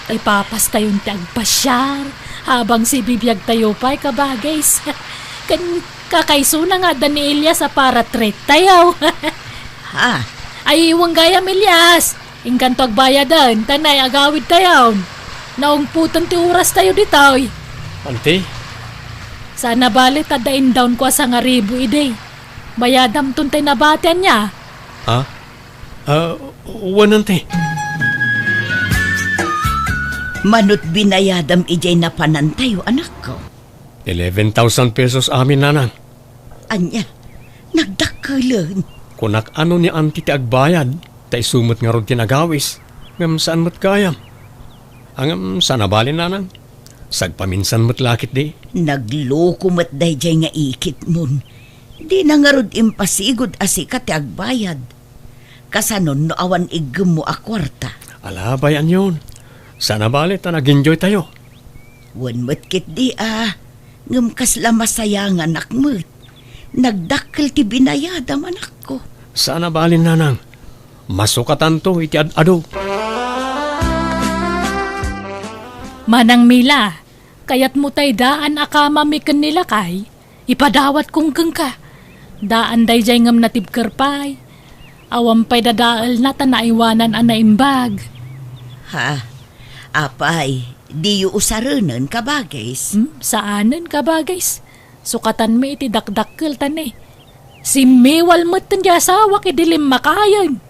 Ipapastayon ti agpasiar, habang sibibiagtayo pay, kabagis. Ken kakaisuna nga adda ni Elias a para treat tayo. Ha? Ay, wen gayam, Elias. Inkanto agbayaden, ta nay agawidtayon. Naungpoten ti orastayo ditoy. Anti? Saan a bale ta adda indawnko a sangaribu idi. Bayadamton tay nabati, ania? Ha? Ah, wen, anti. Manut binayadam idiay napanantayo, anakko? Eleven thousand pesos amin, nanang. Ania? Nagdakkelen? Kunak a no ni anti ti agbayad, ta isu met ngarud ti nagawis. Ngem saan met gayam. Ngem saan a bale, nanang. Sagpaminsan met la ketdi. Nagloko met daydiay nga ikitmon. Dina ngarud impasigud a sika ti agbayad. Kasanon no awan iggemmo a kuarta? Ala, bay-anyon. Saan a bale ta nag-enjoytayo. Wen met ketdi a, ngem kasla masayanganak met. Nagdakkel ti binayadam, anakko. Saan a bale, nanang. Masukatanto iti ad-adu. Manang Mila, kayatmo tay daan a kamami ken ni lakay? Ipadawatko kenka. Daan daydiay ngem natibker pay. Awan pay dadaelna ta naiwanan a naimbag. Ha? Apay, diyo usarenen, kabagis? Hmm, saanen, kabagis. Sukatanmi iti dakdakkel ta ne, simmiwal metten ti asawak idi limmakayen.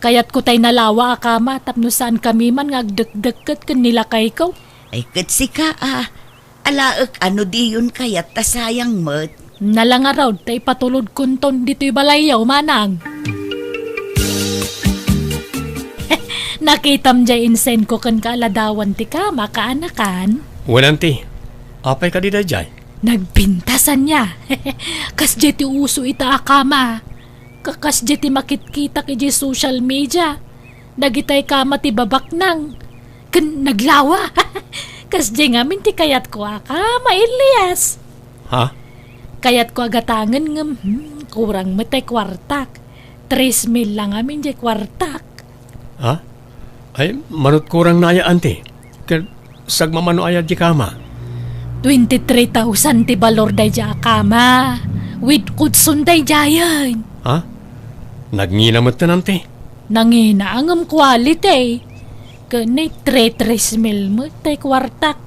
Kayatko tay nalawa a kama tapno saankami man nga agdekdekket ken ni lakayko. Ay, ket sika a, alaek a no diyon kayat ta sayang met. Nala ngarud ta ipatulodkonton ditoy balayyo, manang. Nakitam jay insendko kenka a ladawan ti kama, kaanakan? Wen, anti. Apay kadi dayjay? Nagpintas ania. Kasdiay ti uso ita a kama. Ka-, kasdiay ti makitkitak idiay social media. Dagitay kama ti babaknang. Ken naglawa. Kasdiay ngamin ti kayatko a kama, Elias. Ha? Kayatko a gatangen ngem, hmm, kurang met ti kuartak. Tres mil la ngamin diay kuartak. Ha? Ay, manut kurang na aya, anti. Ket sagmamano aya diay kama? Twenty-three thousand ti balor daydiay a kama. With kutson daydiayen. Ha? Nagngina metten, anti? Nangina ngem quality. Ken ni three, tres mil met ti kuartak.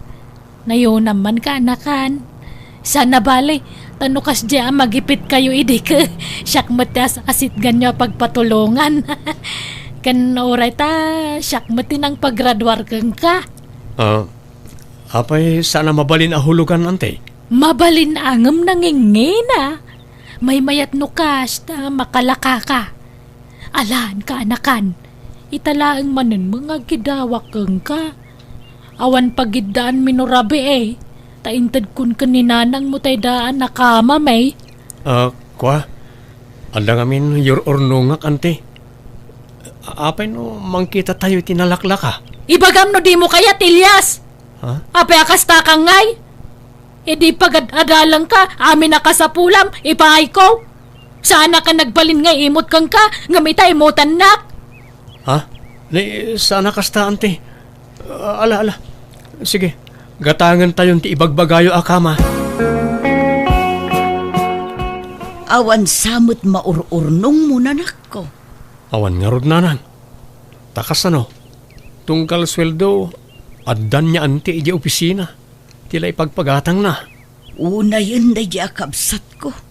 Nayonam man, kaanakan. Saan a bale, ta no kasdiay a magipitkayo idi, ket siak met ti as-, asitganyo a pagpatulongan. Ken uray ta siak met ti nangpagraduar kenka. Ah, apay saan a mabalin a hulugan, anti? Mabalin a ngem nangingina. Maymayat no kas ta makalakaka. Alan, kaanakan, ita laeng manen nga agkidawak kenka. Awan pagiddaanmi no rabii, ta intedkon ken ni nanangmo tay daan a kamami. Ah, kua? Adda ngamin yur-urnongak, anti. A-, apay no mangkitatayo iti nalaklaka? Ibagam no dimo kayat, Elias! Ha? Apay a kasta ka ngay? Idi pagad-adalangka, amin a kasapulam, ipaayko. Saan a ka nagbalin nga imut kenka, ngem ita imutannak. Ha? Ni, saan a kasta, anti. Ah, ala, ala. Sige, gatangentayon ti ibagbagayo a kama. Awan sa met maur-urnongmo, nanakko. Awan ngarud, nanang. Ta kasano? Tunggal sueldo, addan ni anti idiay opisina. Ti la ipagpagatangna. Unayen daydiay a kabsatko.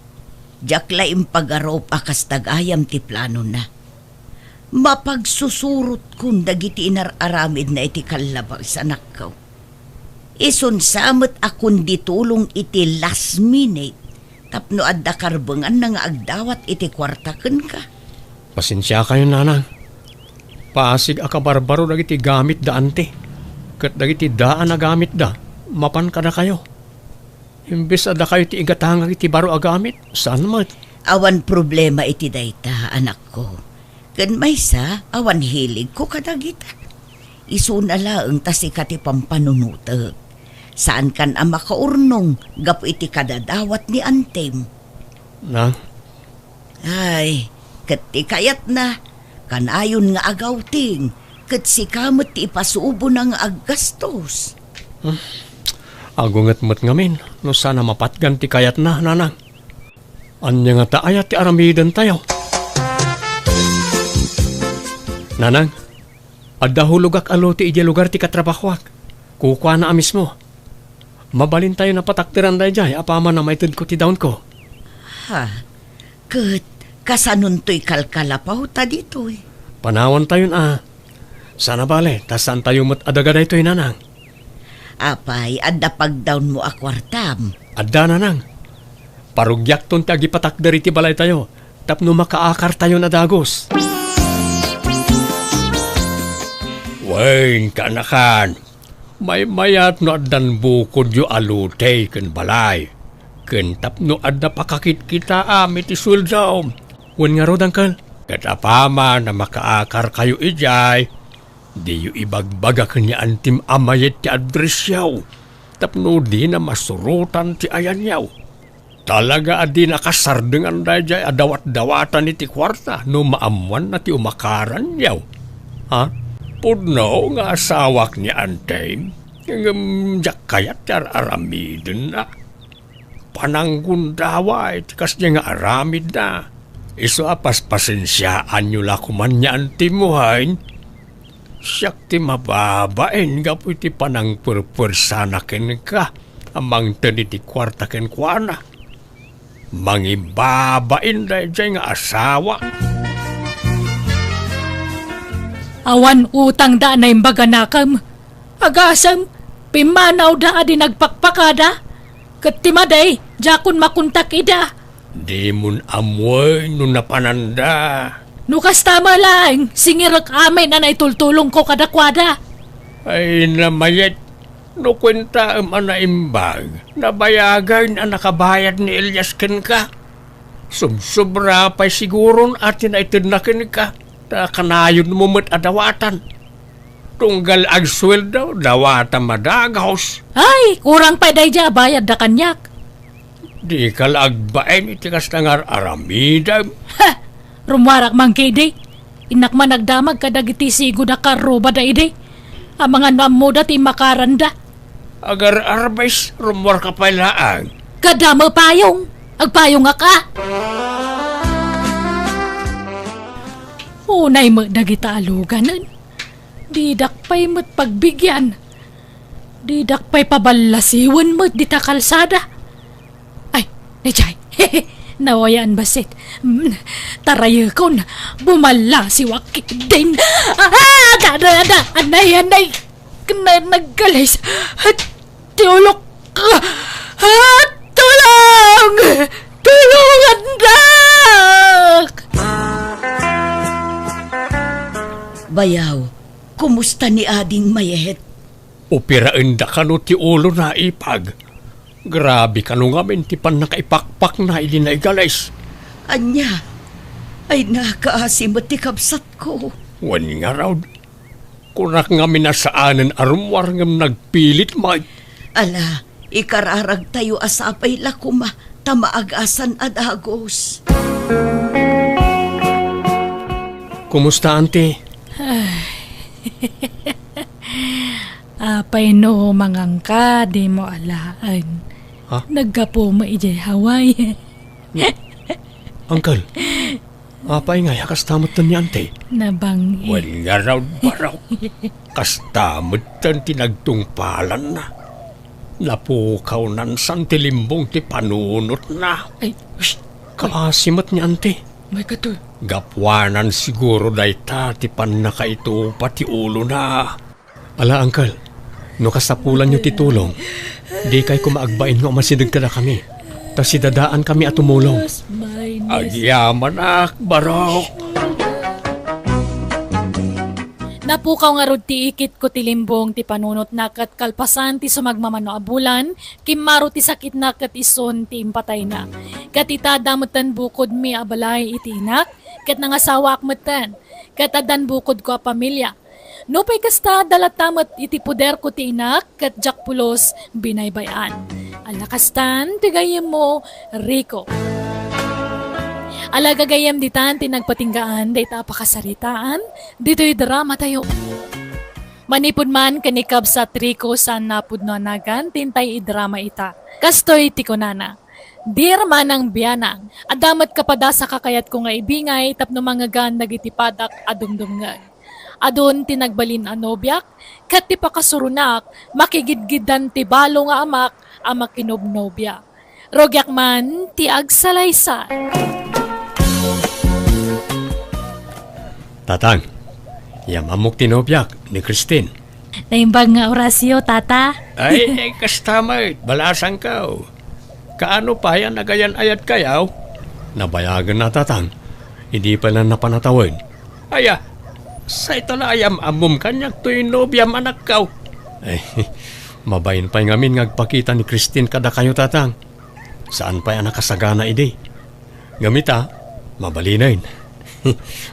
Diak la impagarup a kasta gayam ti planona. Mapagsusurotkon dagiti inar-aramidna iti kallabas, anakko. Isun sa met a kundi tulong iti last minute tapno adda karbenganna nga agdawat iti kuarta kenka. Pasensiakayon, nanang. Paasig a kabarbaro dagiti gamitda, anti. Ket dagiti daan a gamitda, mapan kadakayo. Imbes a dakayo ti igatangak iti baro a gamit, saan met. Awan problema iti dayta, anakko. Ken maysa, awan hiligko kadagita. Isuna laeng ta sika ti pampanunotek. Saankan a makaurnong gapu iti kadadawat ni antim. Nang? Ay, ket ti kayatna, kanayon nga agawting, ket sika met ti ipasubona nga aggastos. Hmm. Agunget met ngamin no saan a mapatgan ti kayatna, nanang. Ania ngata aya ti aramidentayo? Nanang, adda hulogak a lote idiay lugar ti katrabahoak. Kukuana a mismo. Mabalintayon a patakderan daydiay apaman a maitedko ti dawnko. Ha? Ket kasanontoy kalkalapawta ditoy? Panawantayon a. Saan a bale, ta saantayo met a daga daytoy, nanang. Apay, adda pagdawnmo a kuartam? Adda, nanang. Parugiakton ti agipatakder iti balaytayo tapno makaakartayon a dagus. Wen, kaanakan, Maymayat no addan bukodyo a lote ken balay, ken tapno adda pakakitkitaam iti sueldo. Wen ngarud, Uncle? Ket apaman a makaakarkayo idiay, diyo ibagbaga ken ni Antim a mayat ti addressyo, tapno dina masurotan ti ayanyo. Talaga a di nakasardengan daydiay a dawat-dawatan iti kuarta no maammoanna ti umakaranyo. Ha? Pudno nga asawak ni Antim, ngem diak kayat ti ar-aramidenna. Pananggundaway ti kasdiay nga aramidna. Isu a paspasensiaanyo la koman ni Antim wen. Siak ti mababain gapu iti panangperpersana kenka a mangted iti kuarta kenkuana. Mangibabain daydiay nga asawa. Awan utangda a naimbag a nakem. Agasem, pimmanawda a di nagpakpakada. Ket ti madi, diakon makontak ida. Dimon ammoen no napananda. No kasta met laeng, singirek amin a naitultulongko kadakuada. Ay, namayat. No kuentaem a naimbag, nabayagen a nakabayad ni Elias kenka. Subsobra pay siguron a ti naitedna kenka, ta kanayonmo met a dawatan. Tunggal agsueldo, dawatam a dagus. Ay, kurang pay daydiay a bayadda kaniak. Dika la agbain iti kasta nga ar-aramidem. Ha! Rummuarak man ketdi. Innak man agdamag kadagiti sigud a karrubada idi. Amangan no ammoda ti immakaranda. Agar-arbes, rummuarka pay laeng. Kadama payong. Agpayongak a. Unay met dagita a luganen. Didak pay met pagbigian. Didak pay paballasiwen met dita kalsada. Ay, daydiay. Nawayaan bassit. Mm, tarayekon. Bumallasiwak ketdin. Ah, ada, ada, ada. Anay, anay. Kena naggalis. Ti ulok. Ah, tulong! Tulongandak! Bayaw, kumusta ni Ading Mayet? Operaenda kano ti ulona, ipag. Grabe kano ngamin ti pannakaipakpakna idi naigalis. Ania? Ay, nakaasi met ti kabsatko. Wen ngarud, kunak ngamin a saanen a rummuar ngem nagpilit met. Ala, ikararagtayo a sapay la koma ta maagasan a dagus. Kumusta, Auntie? Ay. Apay no mangangka, dimo alaen. Ha? Naggapu mo idiay Hawaii. Uncle, apay ngay a kasta metten ni Auntie? Nabang-i. Wen ngarud, Barok. Kasta metten ti nagtungpalanna. Napukawnan san ti limbong ti panunotna. Ay, shh! Kaasi met ni Auntie. May katoy. Gapuanan siguro dayta ti pannakaitupa ti ulona. Ala, Uncle, no kasapulanyo ti tulong, dikay koma agbain nga umasideg kadakami, ta sidadaankami a tumulong. Agyamanak, Barok. Napukaw ngarud ti ikitko ti limbong ti panunotna ket kalpasan ti sumagmamano a bulan, kimmaro ti sakitna ket isun ti impatayna. Ket ita, adda metten bukodmi a balay iti inak, ket nangasawaak metten, ket addan bukodko a pamilia. Nupay kasta, adda latta met iti poderko ti inak, ket diak pulos binaybay-an. Ala kastan ti gayyemmo, Rico. Ala gagayyem, ditan ti nagpatinggaan dayta a pakasaritaan ditoy dramatayo. Manipud man ken ni kabsat Rico, saan a pudno a nagan ti intay idrama ita. Kastoy ti kunana, "Dear Manang Bianang, adda met kapadas a kakayatko nga ibingay tapno mangngegan dagiti padak a dumdumngeg. Adun ti nagbalin a nobiak, ket ti pakasuronak, makigidgiddan ti balo nga amak a makinobnobia. Rugiak man ti agsalaysay." Tatang, yam-ammok ti nobiak, ni Christine. Naimbag nga orasyo, Tata. Ay, ay, kasta met, balasangko. Kaano pay a nagayan-ayatkayo? Nabayagen na, Tatang. Idi pay la napan a tawen. Aya, sayta la a yam-ammom kaniak toy nobiam, anakko. Ay, mabain pay ngamin nga agpakita ni Christine kadakayo, Tatang. Saan pay a nakasagana idi. Ngem ita, mabalinen.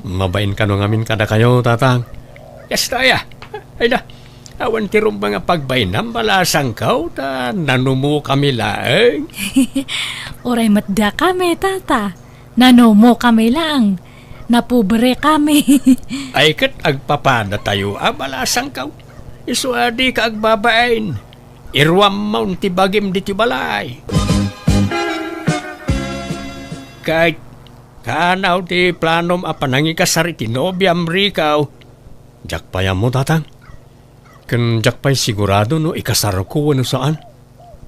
Mabain kano ngamin kadakayo, Tatang. Kasta aya. Ay da, awan ti rumbeng a pagbainam, balasangko, ta nanumokami laeng. Uray met dakami, Tata. Nanumokami laeng. Napubrekami. Ay ket agpapadatayo a, balasangko. Isu a dika agbabain. Iruammon ti bagim ditoy balay. Ket kanaw ti planom a panangikasar iti nobiam, Rico? Diak pay ammo, Tatang. Ken diak pay sigurado no ikasarko wenno saan.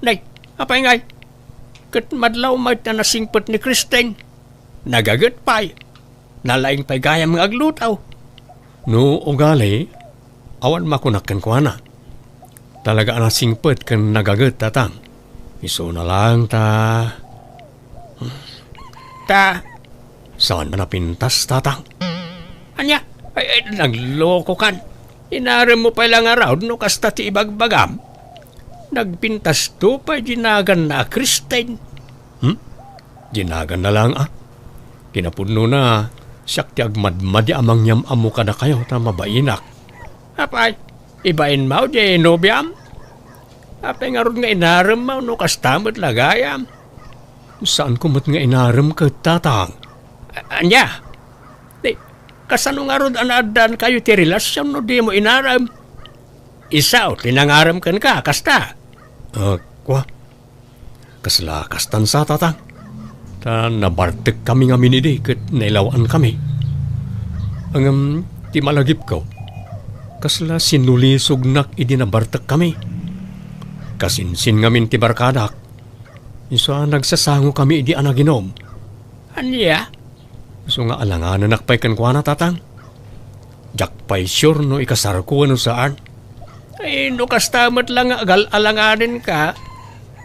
Nay, apay ngay? Ket madlaw met a nasingpet ni Christine. Nagaget pay. Nalaing pay gayam nga agluto. No ugali, awan makunak kenkuana. Talaga a nasingpet ken nagaget, Tatang. Isuna laeng ta, ta, saan a napintas, Tatang? Ania? Ay, ay, naglokokan. Inaremmo pay la ngarud no kasta ti ibagbagam. Nagpintasto pay dinaganna a Christine. Hmm? Dinaganna laeng a. Kinapudnona, siak ti agmadmadi a mangyam-ammo kadakayo ta mabainak. Apay, ibainmo diay nobiam? Apay ngarud nga inaremmo no kasta met la gayam? Saanko met nga inarem ket, Tatang. A-, ania? Di, kasano ngarud a naaddaankayo ti relasion no dimo inarem? Isu ti nangarem kenka, kasta? Ah, kua. Kasla kastan sa, Tatang. Ta nabartekkami ngamin idi ket nailawaankami. Ngem ti malagipko, kasla sinulisognak idi nabartekkami. Kasinsin ngamin ti barkadak. Isu a nagsasangokami idi a naginom. Ania? Isu nga alanganenak pay kenkuana, Tatang. Diak pay sure no ikasarko wenno saan. Ay, no kasta met la nga agal-alanganenka,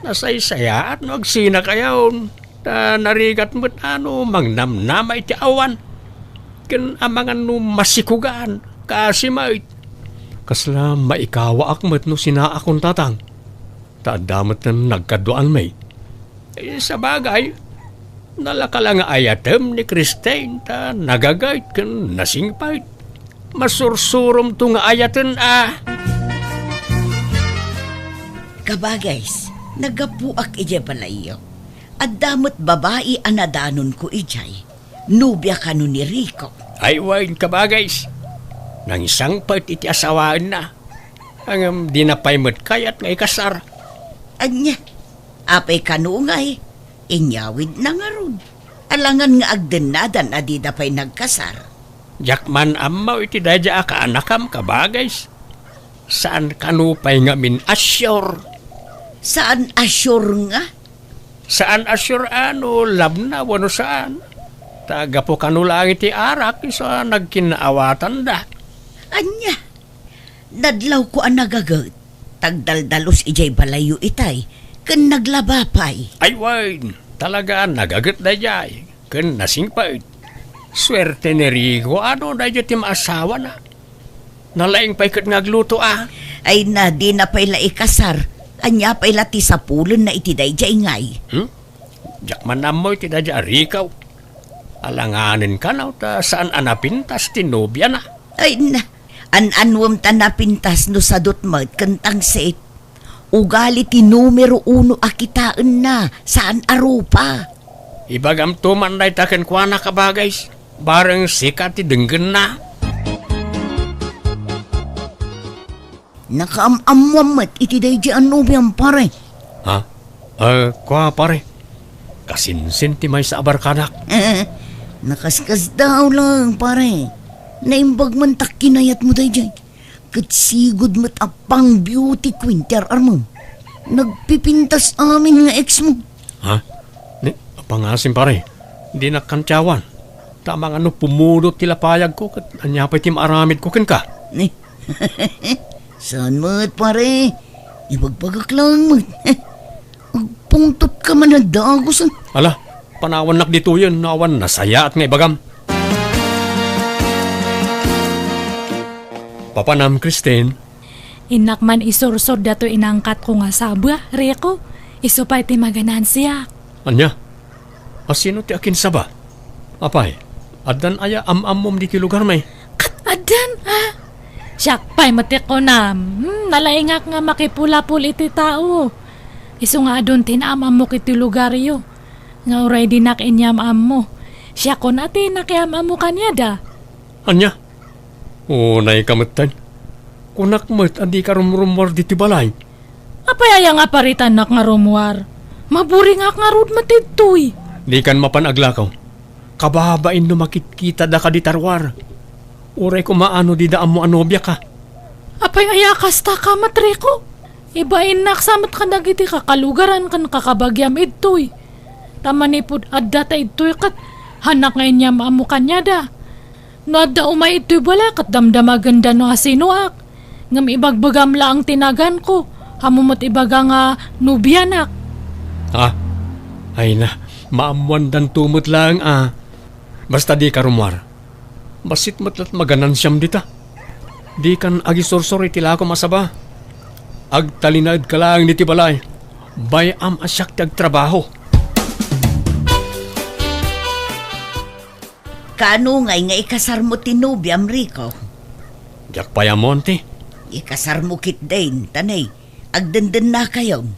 nasaysayaat no agsinakayon. Ta narigat met a no mangnamnama iti awan. Ken amangan no masikugan, kaasi met. Kasla maikawaak met no sinaakon, Tatang. Ta adda met nagkaduaanmi. Eh, sabagay, nalaka la nga ayatem ni Christine ta nagaget ken nasingpet. Masursuromto nga ayaten a. Kabagays, naggapuak idiay balayyo. Adda met babai a nadanonko idiay. Nobia kano ni Rico. Ay wen, kabagays. Nangsangpet iti asawaenna. Ngem dina pay met kayat nga ikasar. Ania? Apay kano ngay? Inyawidna ngarud. Alangan nga agdennadan a dida pay nagkasar. Diak man ammo iti daydiay a kaanakam, kabagays. Saan kano pay ngamin a sure. Saan a sure nga? Saan a sure a no labna wenno saan. Ta gapu kano laeng iti arak isu a nagkinnaawatanda. Ania? Nadlawko a nagaget, tagdaldalus idiay balayyo itay, ken naglaba pay. Ay wen, talaga a nagaget daydiay, ken nasingpet. Suerte ni Rico a no daydiay ti maasawana. Nalaing pay ket nga agluto a. Ay na, dina pay la ikasar. Ania pay la ti sapulenna iti daydiay ngay? Hmm? Diak man ammo iti daydiay a Rico. Alanganen kano ta saan a napintas ti nobiana. Ay na, an-anuem ta napintas no sadut met ken tangsit. Ugali ti numero uno a kitaenna, saan a rupa. Ibagamto man dayta kenkuana, kabagays. Bareng sika ti denggenna. Nakaam-ammoam met iti daydiay a nobiam, pare. Ha? Eh, kua, pare. Kasinsin ti maysa a barkadak. Nakaskasdaaw laeng, pare. Naimbag man ta kinayatmo daydiay. Ket sigud met a pang-beauty queen ti ar-armem. Nagpipintas amin nga ex mo. Ha? Ni, pangasim, pare. Dinak kantiawan. Ta amangan no pumudot ti lapayagko ket ania pay ti maaramidko kenka? Ni, saan met, pare? Ibagbagak laeng met. Agpungtotka man a dagus, eh. Ala, panawannak ditoyen no awan nasayaat nga ibagam. Papanam, Christine? Innak man isursor datoy inangkatko nga saba, Rico. Isu pay ti maganansiak. Ania? A, sino ti akinsaba? Apay, addan aya am-ammom ditoy lugarmi? Kat addan, a? Siak pay met ti kunam. Hmm, nalaingak nga makipulapol iti tao. Isu nga adun ti naam-ammok iti lugaryo. Nga uray dinak inyam-ammo. Siakon a ti nakiam-ammo kaniada. Ania? Unayka metten. Kunak met a dika rumrummuar ditoy balay. Apay aya nga paritannak nga rummuar? Maburingak ngarud met ditoy. Dikan mapan aglakaw. Kababain no makitkitada kadi ta ruar. Uray koma no dida ammo a nobiaka. Apay aya kasta ka met, Rico? Ibainnak sa met kadagiti kakalugaran ken kakabagiam idtoy. Ta manipud adda ta idtoy ket hanak nga inyam-ammo kaniada. No adda umay idtoy balay ket damdamagenda no asinoak. Ngem ibagbagam laeng ti naganko, ammo met ibaga nga nobianak. Ha? Ay na, maammoandanto met laeng a. Basta dika rummuar. Bassit met la't maganansiam dita. Dikan agisursor iti lakom a saba. Agtalinaedka laeng ditoy balay. Bay-am a siak ti agtrabaho. Kaano ngay nga ikasarmo ti nobiam, Rico? Diak pay ammo, auntie. Ikasarmo ketdin, ta nay, agdendennakayon.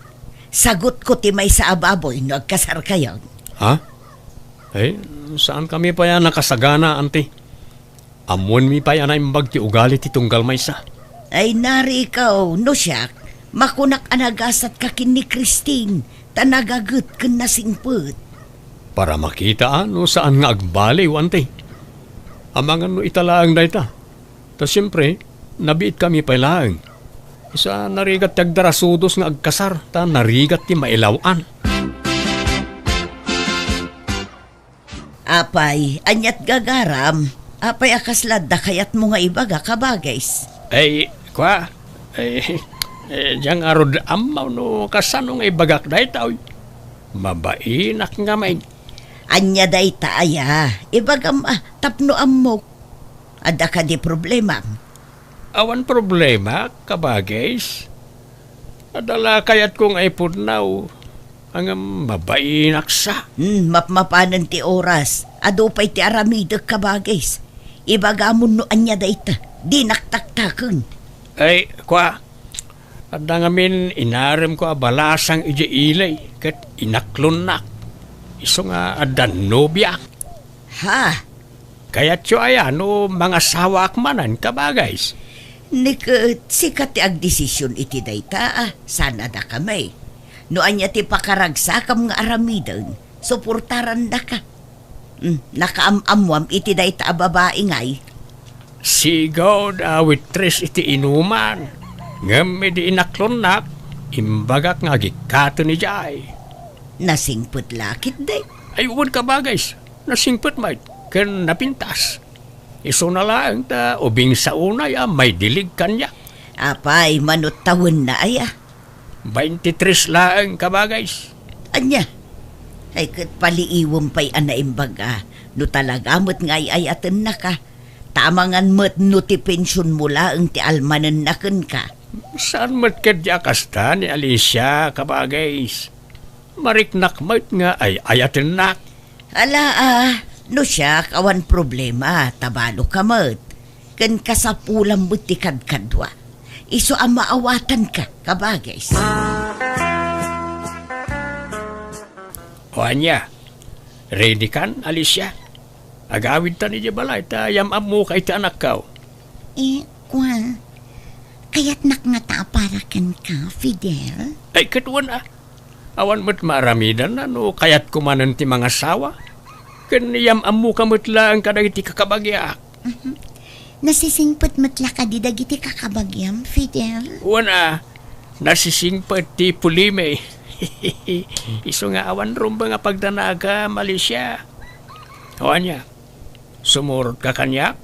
Sagutko ti maysa a baboy no agkasarkayon. Ha? Eh, saankami pay a nakasagana, auntie. Ammoenmi pay a naimbag ti ugali ti tunggal maysa. Ay, Rico, no siak, makunak a nagasatka ken ni Christine, ta nagaget ken nasingpet. Para makita a no saan nga agbaliw, auntie. Amangan no ita laeng dayta. Ta siempre, nabiitkami pay laeng. Isu a narigat ti agdarasudos nga agkasar, ta narigat ti mailaw-an. Apay, aniat gagaram? Apay a kasla adda kayatmo nga ibaga, kabagis? Ay, kua, ay, eh, diak ngarud ammo no kasano nga ibagak dayta, oy. Mabainak ngamin. Ania dayta aya? Ibagam a, tapno ammok. Adda kadi problemam? Awan problema, kabagis. Adda la kayatko nga ipudnaw, ngem mabainak sa. Hmm, mapmapanen ti oras. Adu pay ti aramidek, kabagis. Ibagamon no ania dayta. Dinak taktaken. Ay, kua, adda ngamin inaremko a balasang idiay ili, ket inaklonnak. Isu nga adda nobiak. Ha? Kayatyo aya no mangasawaak manen, kabagis? Ni ket sika ti agdesision iti dayta a, saan a dakami. No ania ti pakaragsakam nga aramiden, suportarandaka. Hmm, nakaam-ammoam iti dayta a babai ngay? Sigaw a waitress iti inuman. Ngem idi inaklonnak, imbagak nga agikkaten idiay. Nasingpet la ketdi? Ay, wen, kabagis. Nasingpet met ken napintas. Isuna laeng ta ubing sa unay a maidilig kaniak. Apay, mano ti tawenna aya? Baintitres laeng, kabagis. Ania? Ay, ket paliiwem pay a naimbag a no talaga met nga ay-ayatennaka. Ta amangan met no ti pensionmo laeng ti almanenna kenka. Saan met ketdi a kasta ni Alicia, kabagis. Mariknak met nga ay-ayatennak. Ala a, no siak, awan problema, ta baloka met. Ken kasapulam met ti kadkadua. Isu a maawatanka, kabagis. O ania, ready kan, Alicia? Agawidtan idiay balay ta yam-ammoka iti anakko. Eh, kua, kayatnak ngata a para kenka, Fidel? Ay, ket wen a. Awan met maaramidanna no kayatko manen ti mangasawa. Ken yam-ammoka met laeng kadagiti kakabagiak. Mhm. Nasisingpet met la kadi dagiti kakabagiam, Fidel? Wen a, nasisingpet ti pulimi. Isu nga awan rumbeng a pagdanagam, Alicia. O ania, sumurotka kaniak?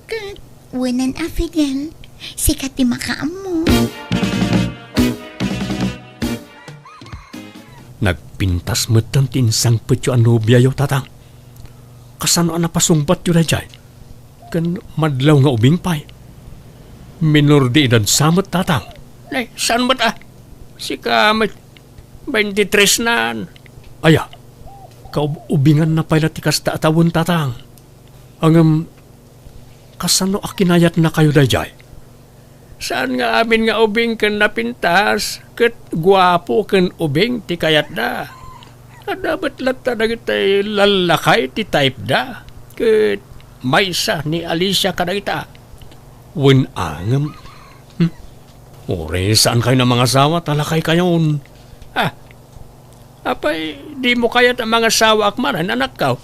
Ket, wenan a Fidel, sika ti makaammo. Nagpintas metten ti insangpetyo a nobiayo, Tatang. Kasano a napasungbatyo daydiay? Ken madlaw nga ubing pay. Minor de edad sa met, Tatang. Nay, saan met a? Sika met, baintitres nan. Aya, kaub-ubinganna pay la ti kasta a tawen, Tatang. Ngem, kasano a kinayatnakayo daydiay? Saan nga amin nga ubing ken napintas, ket guapo ken ubing ti kayatda. Adda met latta dagiti lallakay ti typeda, ket maysa ni Alicia kadagita. Wen a ngem, hmm? Uray saan kayo a mangasawa, ta lakay kayon. Ah, apay, dimo kayat a mangasawaak manen, anakko?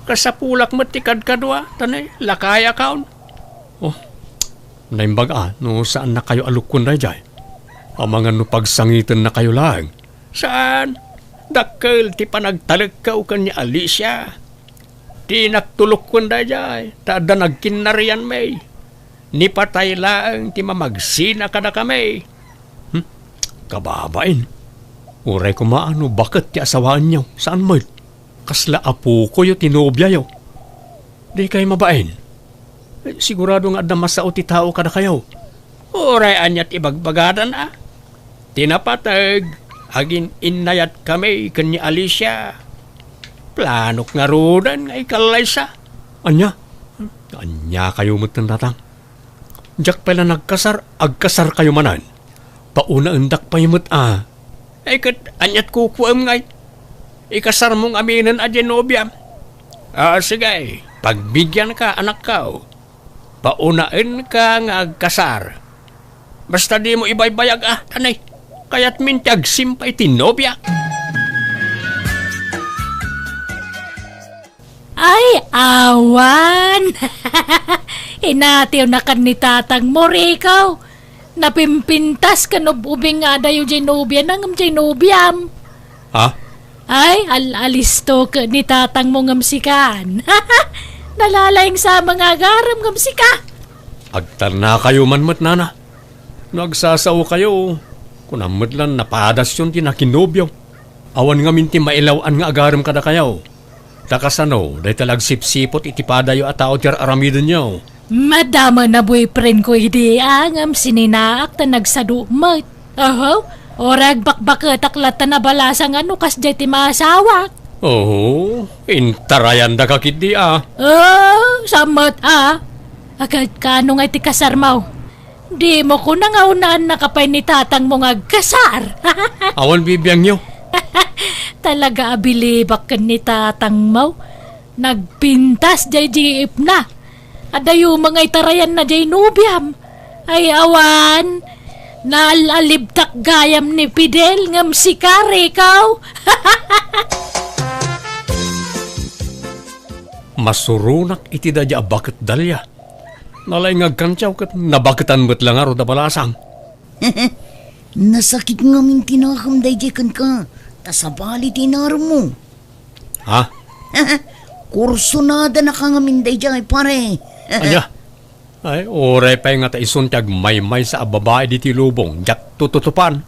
Kasapulak met ti kadkadua, ta ne, lakayakon. Oh, naimbag a, no saannakayo a lukkuen daydiay. Amangan no pagsangitennakayo laeng. Saan? Dakkel ti panagtalekko ken ni Alicia. Dinak lukkuen daydiay, ta adda nagkinnarianmi. Ni patay laeng ti mamagsina kadakami. Hmm? Kababain. Uray koma a no baket ti asawaenyo, saan met? Kasla apokoyo ti nobiayo. Dikay mabain. Sigurado nga adda masao ti tao kadakayo. Uray ania ti ibagbagadan a? Ti napateg, agin-innayatkami ken ni Alicia. Planok ngaruden nga ikallaysa. Ania? Ania kayo met, Tatang? Diak pay la nagkasar, agkasarkayo manen. Paunaendak pay met a. Ay, ket aniat kukuem ngay? Ikasarmo ngaminen a diay nobiam. Ah, sige, pagbigianka, anakko. Paunaenka nga agkasar. Basta dimo ibaybayag a, anay, kayatmin ti agsimpa iti nobia. Ay, awan! Inatiwnakan ni tatangmo, Rico. Napimpintas ken ub-ubing nga adayo diay nobiana ngem diay nobiam. Ha? Ay, al-alisto ket ni tatangmo ngem sikan. Nalalaing sa mga agarem ngem sika. Agtannakayo man met, nana. No agsasaokayo, kunam met la napadasyon ti nakinobio. Awan ngamin ti mailaw-an nga agarem kadakayo. Ta kasano, dayta la agsipsipot iti padayo a tao ti ar-aramidenyo? Madama na boyfriend ko idi a, ngem sininaak ta nagsadu met. Oho, uray agbakbaketak latta nabalasang a no kasdiay ti maasawak. Oho, intarayandaka ketdi a. Oh, sammet a. Agad kano nga iti kasarmo? Dimo kuna nga unaennaka pay ni tatangmo nga agkasar. Awan bibiangyo. Talaga a bilibak ken ni tatangmo. Nagpintas diay jeepna. Adayo nga itarayanna diay nobiam. Ay awan. Naal-alibtak gayam ni Fidel ngem sika, Rico. Masuronak iti daydiay a baket, Dalia. Nalaing nga agkantiaw ket nabaketan met la ngarud a balasang. Nasakit ngamin ti nakem daydiay kenka, ta sabali ti inaremmo. Ha? Kursonadanaka ngamin daydiay, pare. Ania? Ay, uray pay nga ta isun ti agmaymaysa a babai ditoy lubong, diak tututupan.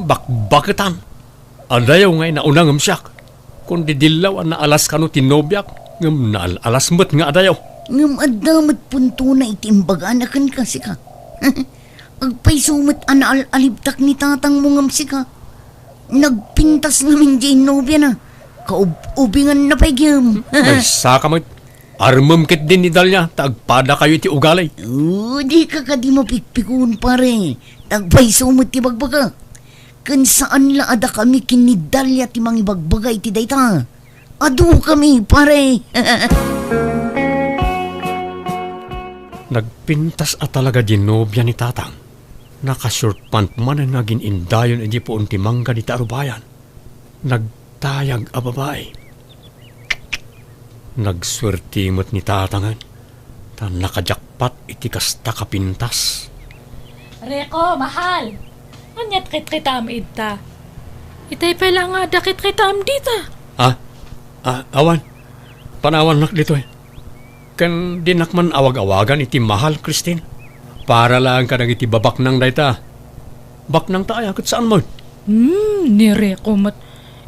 Bakbaketan. Adayo nga inauna ngem siak. Kundi dillaw a naalas kano ti nobiak, ngem naal-alas met nga adayo. Ngem adda met puntona iti imbagana kenka, sika. Agpayso met a naal-alibtak ni tatangmo ngem sika. Nagpintas ngamin diay nobiana. Kaub-ubinganna pay gem. Maysaka met. Armem ketdi ni Dalia ta agpadakayo iti ugali. Oh, dika kadi mapikpikon, pare. Agpayso met ti bagbagak. Ken saan la a dakami ken ni Dalia ti mangibagbaga iti dayta. Adukami, pare. Nagpintas a talaga diay nobia ni tatang. Naka-short pant manen nga agin-indayon idi puon ti mangga dita a rubayan. Nagtayag a babai. Nagsuerte met ni tatangen, ta nakajakpat iti kasta ka pintas. Reko, mahal! Aniat kitkitaam idta? Itay pay la nga adda kitkitaam dita. Ah, ah, awan. Panawannak ditoy. Ken dinak man awag-awagan iti mahal, Christine. Para laeng kadagiti babaknang dayta. Baknang ta aya ket saan met? Hmm, ni Reko met.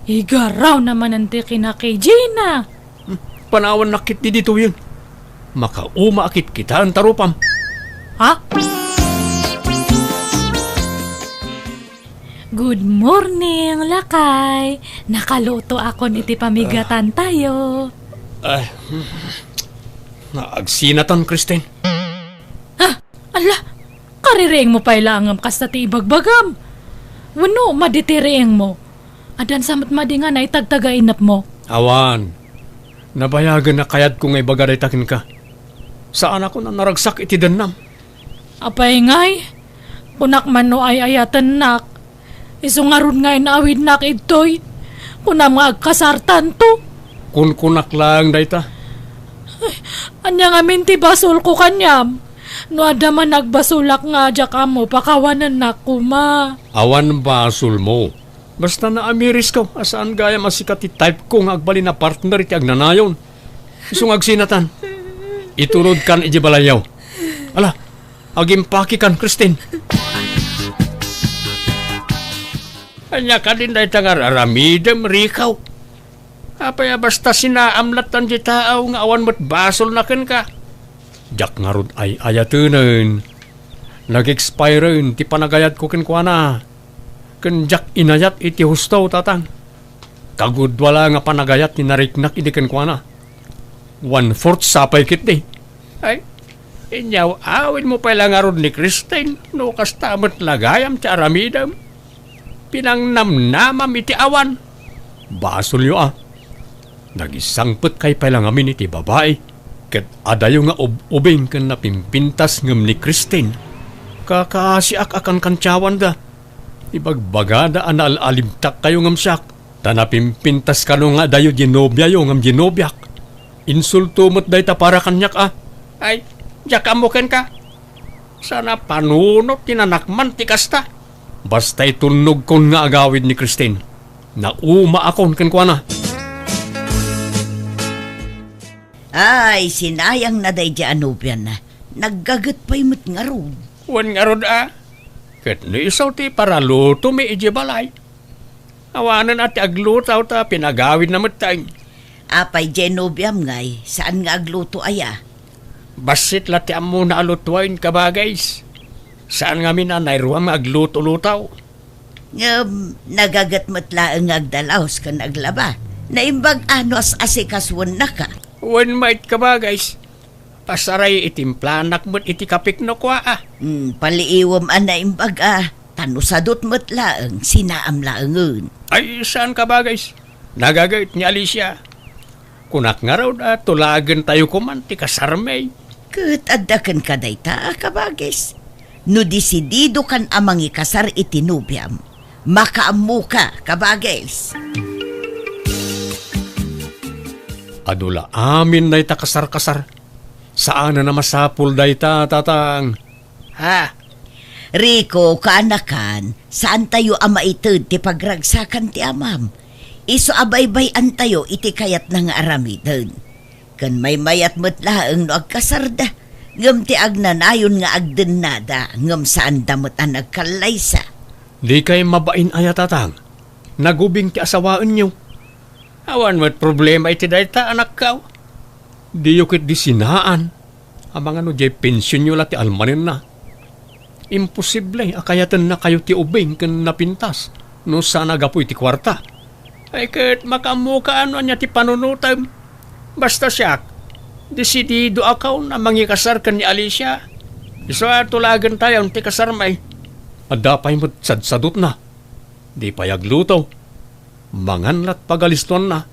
Igaraw na manen ti kinakijina. Hmm, panawannak ketdi ditoyen. Makauma a kitkitaen ta rupam. Ha? Good morning, lakay. Nakaluto akon iti pamigatantayo. Ay, hmm. Naagsinatan, Christine. Ah, ala, kaririingmo pay laeng ngem kasta ti ibagbagam. Wenno, madi ti riingmo. Addan sa met madi nga naitagtaga inepmo. Awan. Nabayagen a kayatko nga ibaga dayta kenka. Saanakon a naragsak iti dennam. Apay ngay? Kunak man no ay-ayatennak. Isu ngarud nga inaawidnak idtoy. Kunam nga agkasartanto. Kunkunak laeng dayta. Ay, ania ngamin ti basolko kaniam? No adda man nagbasolak nga diak ammo, pakawanennak koma. Awan basolmo. Basta naamirisko a saan gayam a sika ti type ko nga agbalin a partner iti agnanayon. Isu nga agsinatan. Iturod kan iti balayyo. Ala, agimpaki kan, Christine. Ania kadin dayta nga ar-aramidem, Rico? Apay a basta sinaam lattan ti tao nga awan met basolna kenka? Diak ngarud ay-ayatenen. Nag-expiren ti panagayatko kenkuana. Ken diak inayat iti husto, Tatang. Kagudua la nga panagayat ti nariknak idi kenkuana. One-fourth sa pay ketdi. Ay, inyaw-awidmo pay la ngarud ni Christine no kasta met la gayam ti aramidem. Pinangnamnamam iti awan. Basolyo a. Nagisangpetkay pay la ngamin iti babai, ket adayo nga ub-ubing ken napimpintas ngem ni Christine. Kakaasiak a kankantiawanda. Ibagbagada a naal-alimtakkayo ngem siak, ta napimpintas kano nga adayo diay nobiayo ngem diay nobiak. Insulto met dayta para kaniak a. Ay, diak ammo kenka. Saan a panunot ti nanakman ti kasta. Basta itulnogkon nga agawid ni Christine, naumaakon kenkuana. Ay, sinayangna daydiay a nobiana. Naggaget pay met ngarud. Wen ngarud a, ket no isu ti paralutomi idiay balay. Awanen a ti agluto ta pinagawidna met tay. Apay diay nobiam ngay, saan nga agluto aya? Bassit la ti ammona a lutoen, kabagis. Saan ngamin a nairuam nga agluto-luto. Ngem nagaget met laeng nga agdalaus ken aglaba. Naimbag a no as-asikasuennaka. Wen met, kabagis. Pasaray itimplanak met iti kapik no kua a. Hmm, paliiwem a naimbag a, ta no sadut met laeng, sinaam laengen. Ay, saan, kabagis. Nagaget ni Alicia. Kunak ngarud a tulagentayo koman ti kasarmi. Ket adda kenka dayta a kabagis. No desididokan a mangikasar iti nobiam, makaammoka, kabagis. Adu la amin dayta kasar-kasar. Saanen a masapul dayta, Tatang. Ha? Rico, kaanakan, saantayo a maited ti pagragsakan ti amam. Isu a baybay-antayo iti kayatna nga aramiden. Ken maymayat met laeng no agkasarda, ngem ti agnanayon nga agdennada, ngem saanda met a nagkallaysa. Dikay mabain aya, Tatang? Nagubing ti asawaenyo. Awan met problema iti dayta, anakko. Diyo ketdi sinaan. Amangan no diay pensionyo la ti almanenna. Imposible a kayatennakayo ti ubing ken napintas no saan a gapu iti kuarta. Ay ket makaammoka no ania ti panunotem. Basta siak, desididoakon a mangikasar ken ni Alicia. Isu a tulagentayon ti kasarmi. Adda pay met sadsadutna. Di pay agluto. Mangan lat pagalistoanna.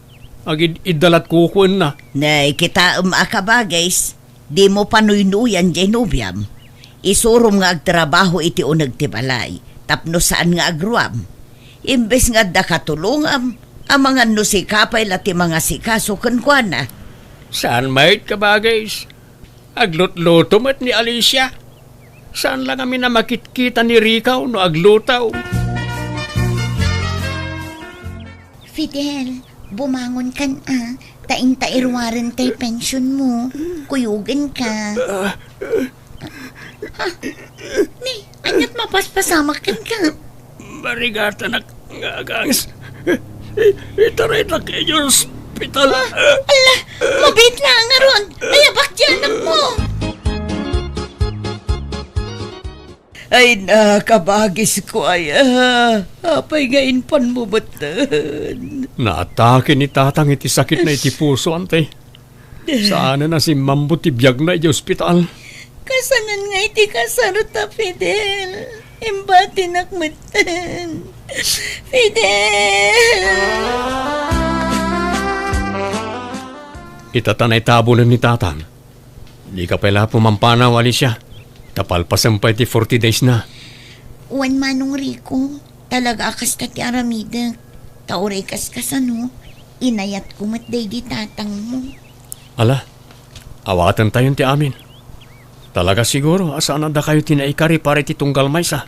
Agid-idda lat kukuenna. Nay, kitaem a kabagis. Dimo panuynuyan diay nobiam. Isurom nga agtrabaho iti uneg ti balay, tapno saan nga agruam. Imbes nga adda katulongam, amangan no sika pay la ti mangasikaso kenkuana. Saan met, kabagis. Aglutluto met ni Alicia. Saan la ngamin a makitkita ni Rico no agluto. Fidel, bumangon kan a, ta inta iruaren tay pension mo. Kuyogen ka. Ah, ni, aniat mapaspasamak kenka? Marigatanak nga aganges. I-, itaraydakon idiay ospital. Ah, ala, mabiit la ngarud. Ayabak ti anakmo. Ay, nakabagisko aya. Apay nga impanmo metten? Naatake ni Tatang iti sakitna iti puso, Auntie. Saanen a simmambut ti biagna idiay ospital. Kasanen nga iti kasarta, Fidel. Imbatinak metten. Fidel! Ita ta naitabulen ni Tatang. Dika pay la pumampanaw, Alicia. Ta palpasen pay ti forty days na. Wen, Manong Rico, talaga a kasta ti aramidek. Ta uray kaskasano, inayatko met daydi tatangmo. Ala, awatentayon ti amin. Talaga siguro a saan a dakayo ti naikari para iti tunggal maysa.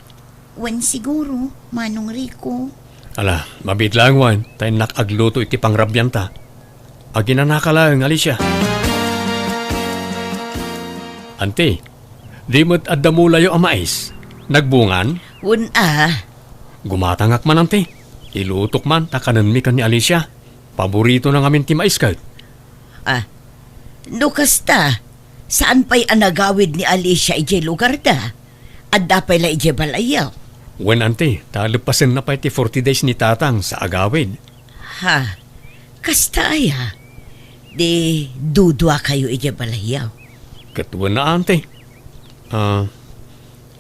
Wen siguro, Manong Rico. Ala, mabiit laeng wen, ta innak agluto iti pangrabianta. Aginanaka laeng, Alicia. Auntie, di met adda mulayo a mais? Nagbungan? Wen a. Gumatangak man, Auntie. Ilutok man ta kanenmi ken ni Alicia. Paboritona ngamin ti mais ket. Ah, no kasta, saan pay a nagawid ni Alicia idiay lugarda? Adda pay la idiay balayyo? Wen, Auntie, ta leppasenna pay ti forty days ni Tatang sa agawid. Ha? Kasta aya? Di duduakayo idiay balayyo? Ket wen a, Auntie. Ah,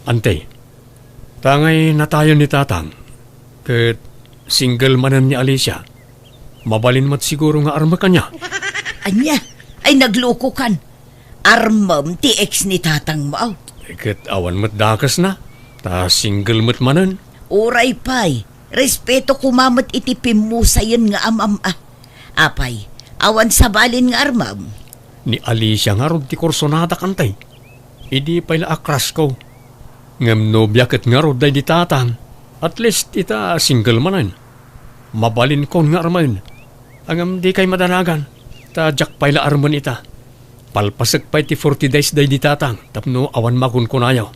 Auntie, ta ngay natayon ni Tatang, ket single manen ni Alicia. Mabalin met siguro nga armek ania? Ania? Ay, naglukokan. Armem ti ex ni tatangmo. Ket awan met dakesna, ta single met manen. Uray pay, respeto koma met iti pimmusayen nga amam a. Apay, awan sabalin nga armem? Ni Alicia ngarud ti kursonadak, Auntie. Idi pay la a crush ko. Ngem nobia ket ngarud daydi Tatang. At least ita single manen. Mabalinkon nga armen. Ngem dikay madanagan, ta diak pay la armen ita. Palpasek pay ti forty days daydi Tatang tapno awan makunkunayo.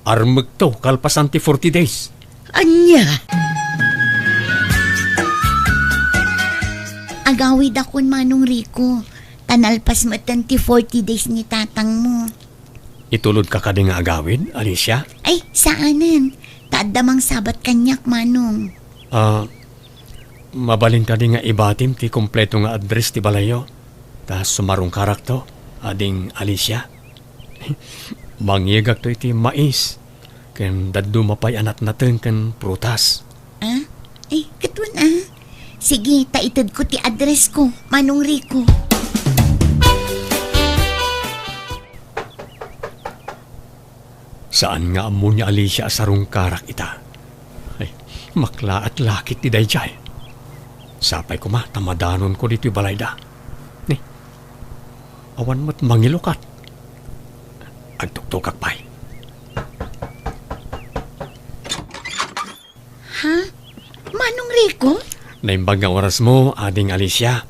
Armekto kalpasan ti forty days. Ania? Agawidakon, Manong Rico, ta nalpas metten ti forty days ni tatangmo. Itulodka kadi nga agawid, Alicia? Ay, saanen. Ta adda mangsabat kaniak, Manong. Ah, mabalin kadi nga ibatim ti kompleto nga address ti balayyo? Ta sumarungkarakto, ading Alicia. Mangngegakto iti mais, ken dadduma pay a natnateng ken prutas. Ah? Ay, ket wen a. Sige, ta itedko ti address ko, Manong Rico. Saan nga ammo ni Alicia a sarungkarak ita? Ay, maklaat lakit ti daydiay. Sapay koma ta madanonko ditoy balayda. Ni, awan met mangilukat. Agtuktokak pay. Ha? Manong Rico? Naimbag nga orasmo, Ading Alicia.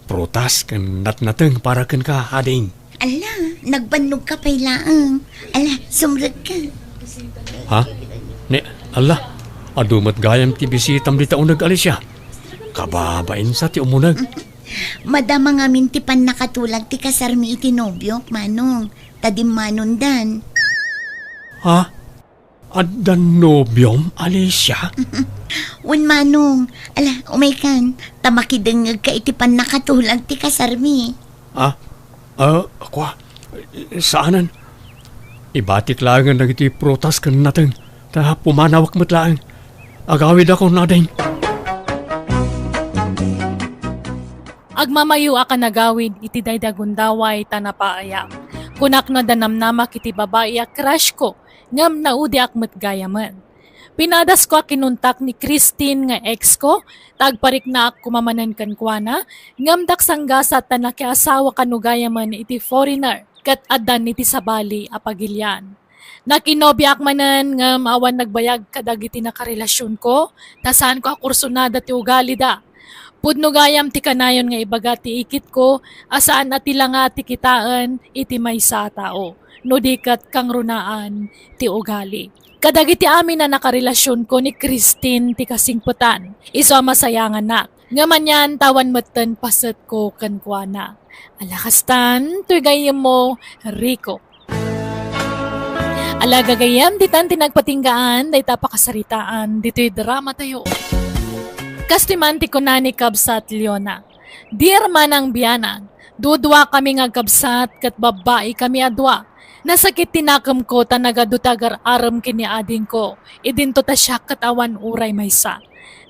Prutas ken natnateng para kenka, Ading. Ala, nagbannogka pay laeng. Ala, sumrekka. Ha? Ni, ala, adu met gayam ti bisitam dita uneg, Alicia. Kababain sa ti umuneg. Madama ngamin ti pannakatulag ti kasarmi iti nobiok, Manong. Ta dimmanondan. Ha? Addan nobiom, Alicia? Wen, Manong. Ala, umaykan, ta makidengngegka iti pannakatulag ti kasarmi. Ah? Ah, kua? Saanen. Ibatik laengen dagiti prutas ken nateng, ta pumanawak met laeng. Agawidakon, Ading. Agmamayoak a nagawid iti daydi a gundaway ta napaayam. Kunak no adda namnamak iti babai a crush ko, ngem naudiak met gayamen. Pinadasko a kinuntak ni Christine nga ex ko, ta agpariknaak koma manen kenkuana, ngem daksanggasat ta nakiasawa kano gayamen iti foreigner, ket addan iti sabali a pagilian. Nakinobiaak manen ngem awan nagbayag kadagiti nakarelasionko, ta saanko a kursunada ti ugalida. Pudno gayam ti kanayon nga ibaga ti ikitko a saan a ti langa ti kitaen iti maysa a tao, no di ket kangrunaan ti ugali. Kadagiti amin a nakarelasionko ni Christine ti kasingpetan, isu a masayanganak. Ngem anian ta awan metten pasetko kenkuana. Ala kastan, toy gayyemmo, Rico. Ala gagayyem, ditan ti nagpatinggaan dayta pakasaritaan ditoy drama tayo. Kastoy man ti kuna ni Kabsat Leona, "Di ermanang bianang, dudua kami nga agkabsat ket babbai kami a dua. Nasakit ti nakemko ta nagadu ti agar-arem ken ni adingko, idinto ta siak ket awan uray maysa.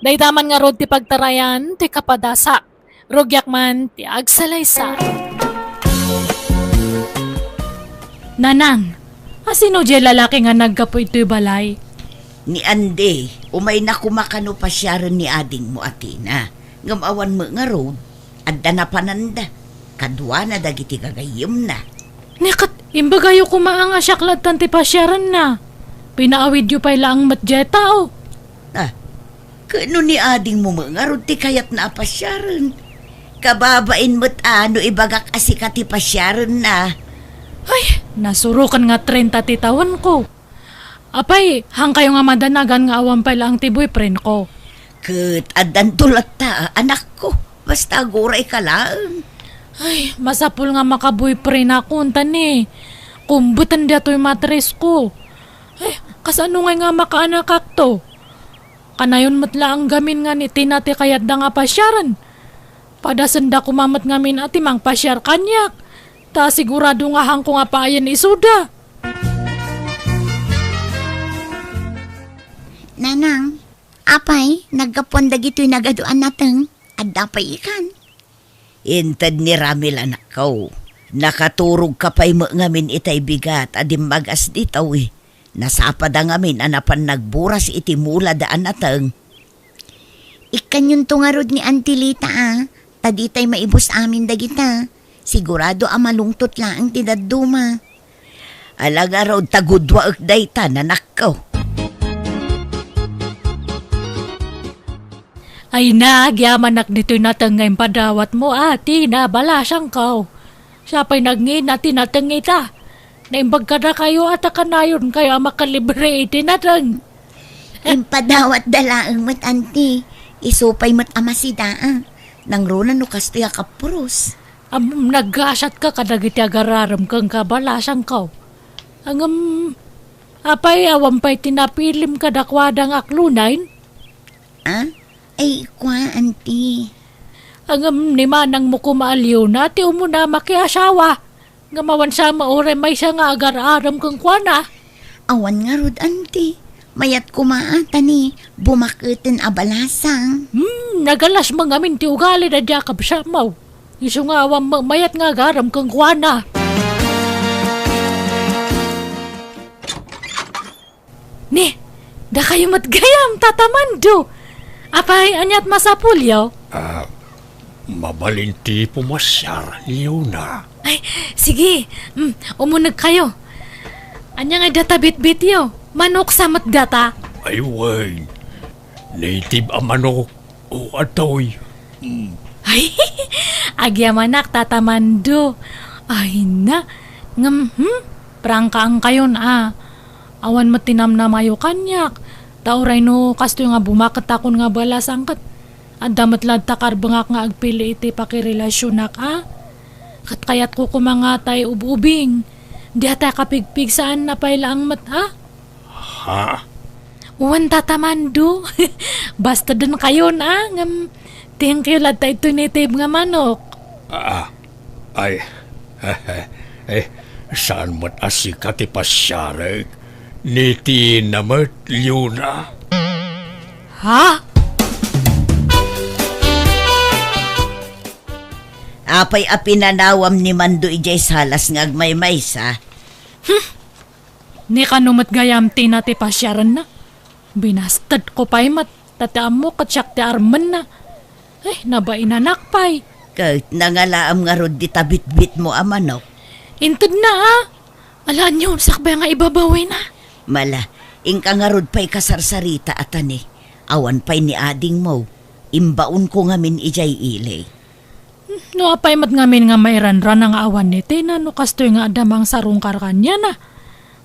Dayta man ngarud ti pagtarayan ti kapadasak. Rugiak man ti agsalaysay." "Nanang, asino diay lalaki nga naggapu itoy balay?" "Ni Andy, umayna koma kano pasiaren ni adingmo a Tina. Ngem awan met ngarud, adda napananda. Kaduana dagiti gagayyemna." "Ni ket, imbagayo koma nga siak lattan ti pasiarenna. Pinaawidyo pay laeng met diay tao." "Ah, ket no ni adingmo met ngarud ti kayatna a pasiaren, kababain met a no ibagak a sika ti pasiarenna." "Ay, nasuroken nga trenta ti tawenko. Apay, haankayo nga madanagan nga awan pay laeng ti boyfriendko?" "Ket addanto latta, anakko. Basta agurayka laeng." "Ay, masapul nga maka-boyfriendakon, ta ni, kumbeten daytoy matrisko. Ay, kasano ngay nga makaanakakto? Kanayon met laeng gamin nga ni Tina ti kayatda nga pasiaren. Padasenda koma met ngamin a ti mangpasiar kaniak, ta sigurado nga haanko nga paayen isuda." "Nanang, apay, naggapuan dagitoy nagadu a nateng? Adda pay ikan?" "Inted ni Ramil, anakko. Nakaturogka pay met ngamin itay bigat a dimmagas ditoy. Nasapada ngamin a napan nagburas iti mulada a nateng." "Ikkanyonto ngarud ni Auntie Lita a, ta ditay maibus amin dagita. Sigurado a malungtot laeng ti dadduma." "Ala ngarud ta guduaek dayta, anakko." "Ay, nagyamanak ditoy nateng nga impadawatmo, a Tina, balasangko. Siak pay nagngina ti nateng ita. Naimbag kadakayo a ta kanayonkayo a makalibre iti nateng." "Impadawatda laeng met, Auntie. Isu pay met a masida a. Nangruna no kastoy a kapuros." "Am, naggasatka kadagiti agar-arem kenka, balasangko. Ngem, apay, awan pay ti napilim kadakuada nga aklonay?" "Ah? Ay, kua, Auntie." "Ngem, ni manangmo koma a Leona ti umuna a makiasawa. Ngem awan sa met uray maysa nga agar-arem kenkuana." "Awan ngarud, Auntie. Mayat koma a, ta ni, bumaketen a balasang." "Hmm, nagalas met ngamin ti ugali daydi a kabsatmo. Isu nga awan met mayat nga agar-arem kenkuana." "Ni, dakayo met gayam, Tata Mando. Apay, ania ti masapulyo?" "Ah, mabalin ti pumasiar, Leona." "Ay, sige. Mm, umunegkayo. Ania ngay data bitbityo? Manok sa met data?" "Ay, wen. Native a manok. O, adtoy." Mm. Ay, agyamanak, Tata Mando. Ay na, ngem, hmm, prangkaankayon a. Awan met ti namnamayo kaniak. Ta uray no kastoy nga bumaketakon nga balasang ket adda met latta karbengak nga agpili iti pakirelasionak a. Ket kayatko koma nga tay ub-ubing. Dita kapigpig saan a pay laeng met a." "Ha?" "Wen, Tata Mando. Bastedenkayon a, ngem thank you latta itoy native nga manok." "Ah, ay, eh, saan met a sika ti pasiarek? Ni Tina met, Leona." "Ha?" "Apay a pinanawam ni Mando idiay salas nga agmaymaysa?" Hmm. Ni kano met gayam Tina ti pasiarenna? Binastedko pay met, ta ti ammo ket siak ti armenna. Ay, nabainanak pay. Ket nangalaam ngarud dita bitbitmo a manok? Intedna a. Ala, aniayo, sakbay nga ibabawina. Mala, inka ngarud pay kasarsarita a tani. Awan pay ni adingmo. Imbaonko ngamin idiay ili. No apay met ngamin nga mairanrana nga awan ni Tina no kastoy nga adda mangsarungkar kaniana?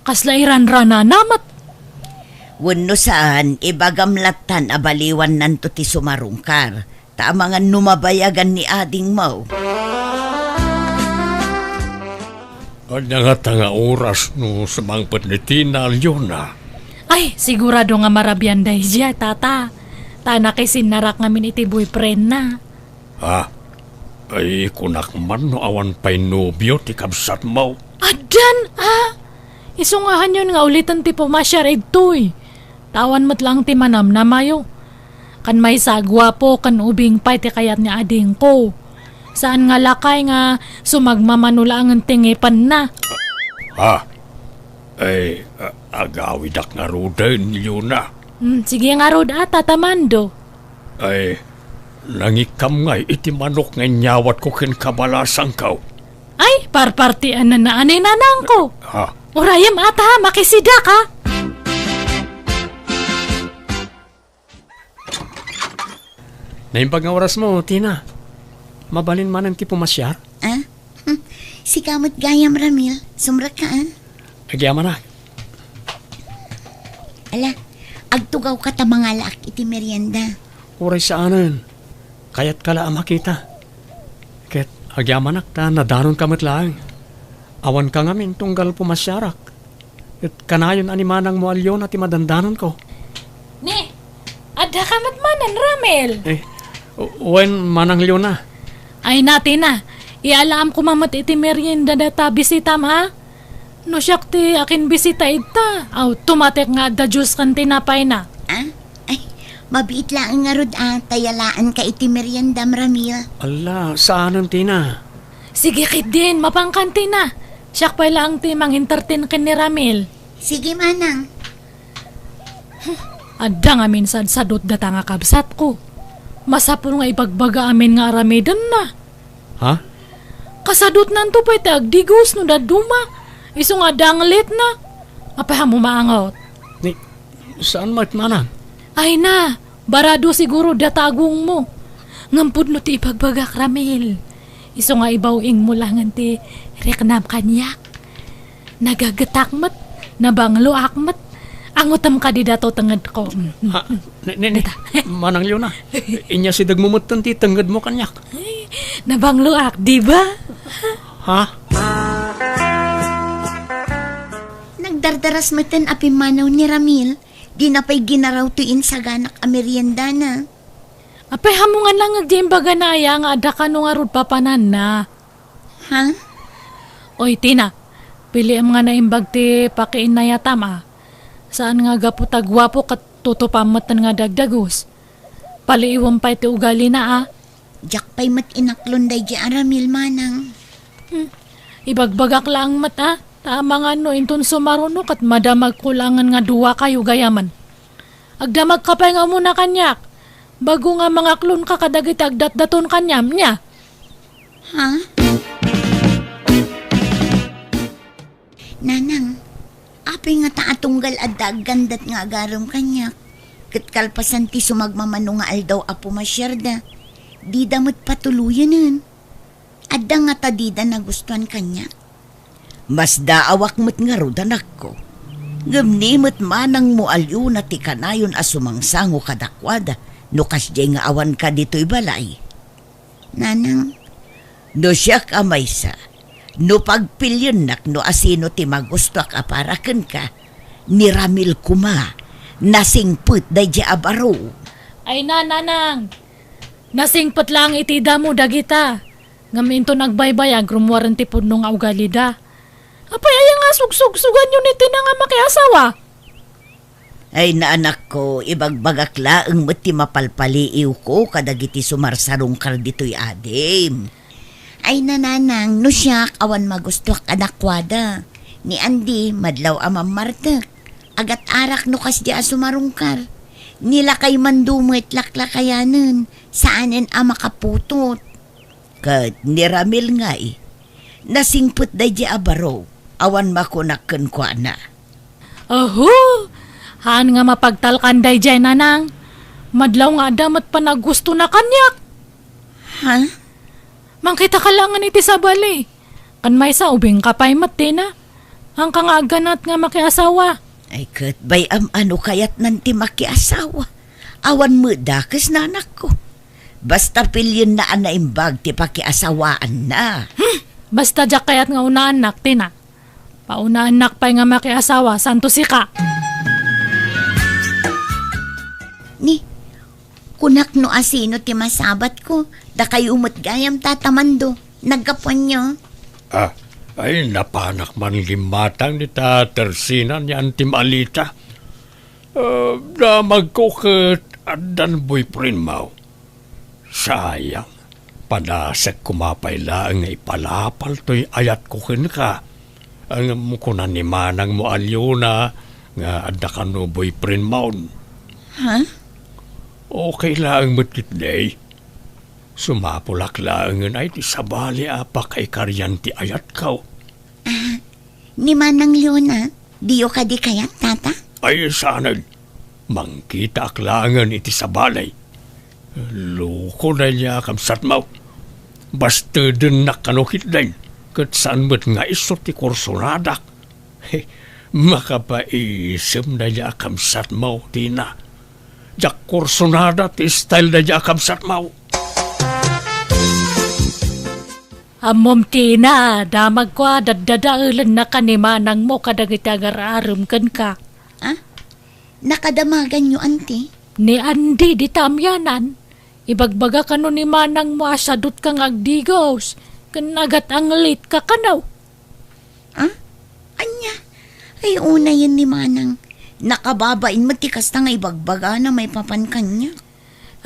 Kasla iranranana met. Wenno saan, ibagam lattan a baliwannanto ti sumarungkar, ta amangan no mabayagan ni adingmo. Ania ngata nga oras no sumangpet ni Tina, Leona? Ay, sigurado nga marabian daydiay, tata. Ta nakisinnarak ngamin iti boyfriendna. Ha? Ay, kunak man no awan pay nobio ti kabsatmo. Addan, a? Isu nga hanyon nga uliten ti pumasiar igtoy. Ta awan met laeng ti manamnamayo. Kan maysa a guapo ken ubing pay ti kayat ni adingko. Saan nga lakay nga sumagmamano laengen ti ngipenna. Ha? Ay, a-, agawidak ngaruden, Leona. Hmm, sige ngarud a, Tata Mando. Ay, nangikkam ngay iti manok nga inyawatko ken kabalasangko. Ay, parpartian na naanay nanangko. Ha? Urayem ata, makisidak, ha? Naimbag nga orasmo, Tina. Mabalin manen ti pumasiar? Ah? Sika met gayam, Ramil. Sumrekka, ah? Agyamanak. Ala, agtugawka ta mangalaak iti merienda. Uray saanen. Kayatka la a makita. Ket agyamanak ta nadanonka met laeng. Awanka ngamin tunggal pumasiarak. Ket kanayon a ni manangmo a Leona ti madandanonko. Ni, addaka met manen, Ramil? Eh, u-, wen, Manang Leona. Ay, Tina, iyalam koma met iti merienda dayta bisitam, ha? No siak ti akinbisita ita, aw, tumatek nga adda juice ken tinapayna. Ah? Ay, mabiit laeng ngarud a, ta yalaanka iti meriendam, Ramil. Ala, saanen, Tina. Sige ketdin, mapankan, Tina. Siak pay laeng ti mangentertain ken ni Ramil. Sige, manang. Adda ngamin sadsadot data nga kabsatko. Masapul nga ibagbaga amin nga aramidenna. Ha? Kasadotnanto pay ti agdigos no dadduma. Isu nga adda anglitna. Apay a maangot? Ni, saan met, manang? Ay na, barado siguro data agongmo. Ngem pudno ti ibagbagak, Ramil. Isu nga ibaw-ingmo laengen ti riknam kaniak. Nagagetak met, nabangloak met. Angotem kadi dato tengedko. Mm, mm, Ha? mm. Ne, ne, ne. Dita. Manang Leona, inyasidegmo metten ti tengedmo kaniak. Ay, nabangloak, di ba? Ha? Nagdardaras metten a pimmanaw ni Ramil. Dina pay ginaraw ti insaganak a meriendana. Apay, hamongan lang agdi imbagana aya nga adda kano ngarud papananna? Ha? Oy, Tina, piliem nga naimbag ti pakiinnayatam, a. Saan nga gapu ta guapo ket tutupam metten nga dagdagus. Paliiwem pay ti ugalina, a. Diak pay met inaklon daydi a Ramil, manang. Hmm. Ibagbagak laeng met, a. Ta amangan no inton sumaruno ket madamagko laengen nga duakayo gayamen. Agdamagka pay nga umuna kaniak. Bago nga mangaklonka kadagiti agdatdaton kaniam, nia? Ha? Nanang, apay ngata a tunggal adda aggandat nga agarem kaniak? Ket kalpasan ti sumagmamano nga aldaw a pumasiarda, dida met patuloyenen. Adda ngata dida nagustuan kaniak? Masdaawak met ngarud, anakko. Ngem ni met manangmo a Leona ti kanayon a sumangsango kadakuada no kasdiay nga awanka ditoy balay. Nanang. No siak a maysa, no pagpiliennak no asino ti magustuak a para kenka, ni Ramil koma, nasingpet daydi a baro. Ay na, nanang! Nasingpet laeng iti damo dagita. Ngem inton agbaybayag, rummuaren ti pudno nga ugalida. Apay aya nga sugsugsuganyo ni Tina nga makiasawa? Ay, naanakko, ibagbagak laeng met ti mapalpaliiwko kadagiti sumarsarungkar ditoy adim. Ay, nanang, no siak, awan magustuak kadakuada. Ni Andy, madlaw a mammartek. Agat-arak no kasdi a sumarungkar. Ni lakay Mando met laklakayanen, saanen a makaputot. Ket ni Ramil ngay, nasingpet daydi a baro, awan makunak kenkuana. Aho! Haan nga mapagtalkan daydiay, nanang. Madlaw nga adda met panagustona kaniak. Ha? Mangkitaka laengen iti sabali. Kan maysa, ubingka pay met, Tina. Haanka nga agganat nga makiasawa. Ay, ket bay-am a no kayatnan ti makiasawa. Awan met dakes, nanakko. Basta pilienna a naimbag ti pakiasawaanna. Hmm! Basta diak kayat nga unaannak, Tina. Paunaennak pay nga makiasawa, santo sika. Ni, kunak no asino ti masabatko, dakayo met gayam, Tata Mando. Naggapuanyo? Ah, ay, napanak man limmatang ni Tata Tersina ni Antim Alita. Ah, damagko ket addan boyfriend mo. Sayang, padasek koma pay laeng nga ipalapal toy ayatko kenka. Ngem kuna ni manang mo a Leona nga adda kano boyfriend mo. Ha? Okay laeng met ketdi. Sumapulak laengen ay ti sabali a pakaikarian ti ayatko. Ah, ni Manang Leona, diyo kadi kayat, Tata? Ay, saanen. Mangkitaak laengen iti sabali. Loko daydiay a kabsatmo. Bastedennak kano ketdin, ket saan met nga isu ti kursonadak. Makapaisem daydiay a kabsatmo, Tina. Diak kursonada ti style daydiay a kabsatmo. Ammom, Tina, damagko a daddadaelennak ni manangmo kadagiti agar-arem kenka. Ah? Nakadamaganyo, anti? Ni Andy, dita amianan. Ibagbaga kano ni manangmo a sadutka nga agdigos, ken agat-anglitka kano. Ah? Ania? Ay, unayen ni manang. Nakababain met ti kasta nga ibagbagana maipapan kaniak.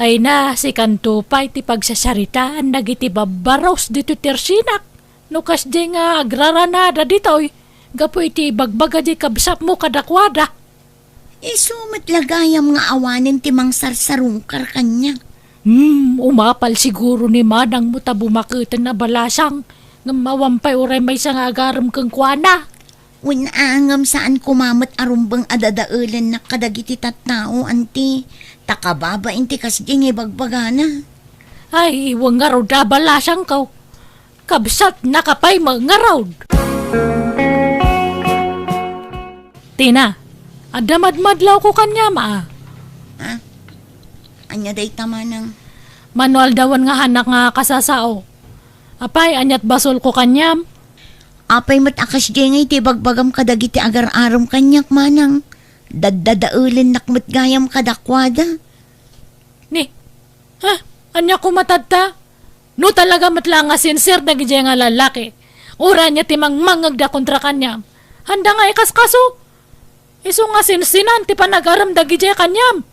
Ay na, sikanto pay ti pagsasaritaan dagiti babbaros ditoy Tersinak. No kasdiay nga agraranada ditoy, gapu iti ibagbaga di kabsatmo kadakuada. Isu met la gayam nga awanen ti mangsarsarungkar kaniak. Hmm, umapal siguro ni manangmo ta bumaketen a balasang, ngem awan pay uray maysa nga agarem kenkuana. Wen a, ngem saan koma met a rumbeng a dadaelennak kadagiti tattao, anti, ta kababain ti kasdiay nga ibagbagana. Ay, wen ngarud a balasangko. Kabsatnaka pay met ngarud. Tina, adda madmadlawko kaniam a. Ah, ania dayta, manang? Mano aldawen nga hanak nga kasasao. Apay, aniat basolko kaniam? Apay met a kasdiay nga iti ibagbagam kadagiti agar-arem kaniak, manang. Daddadaelennak met gayam kadakuada. Ni, ha? Ania koma tatta? No talaga met la nga sincere dagidiay nga lallaki, uray ania ti mangmangngegda kontra kaniam, haanda nga ikaskaso. Isu nga sinsinan ti panagarem dagidiay kaniam.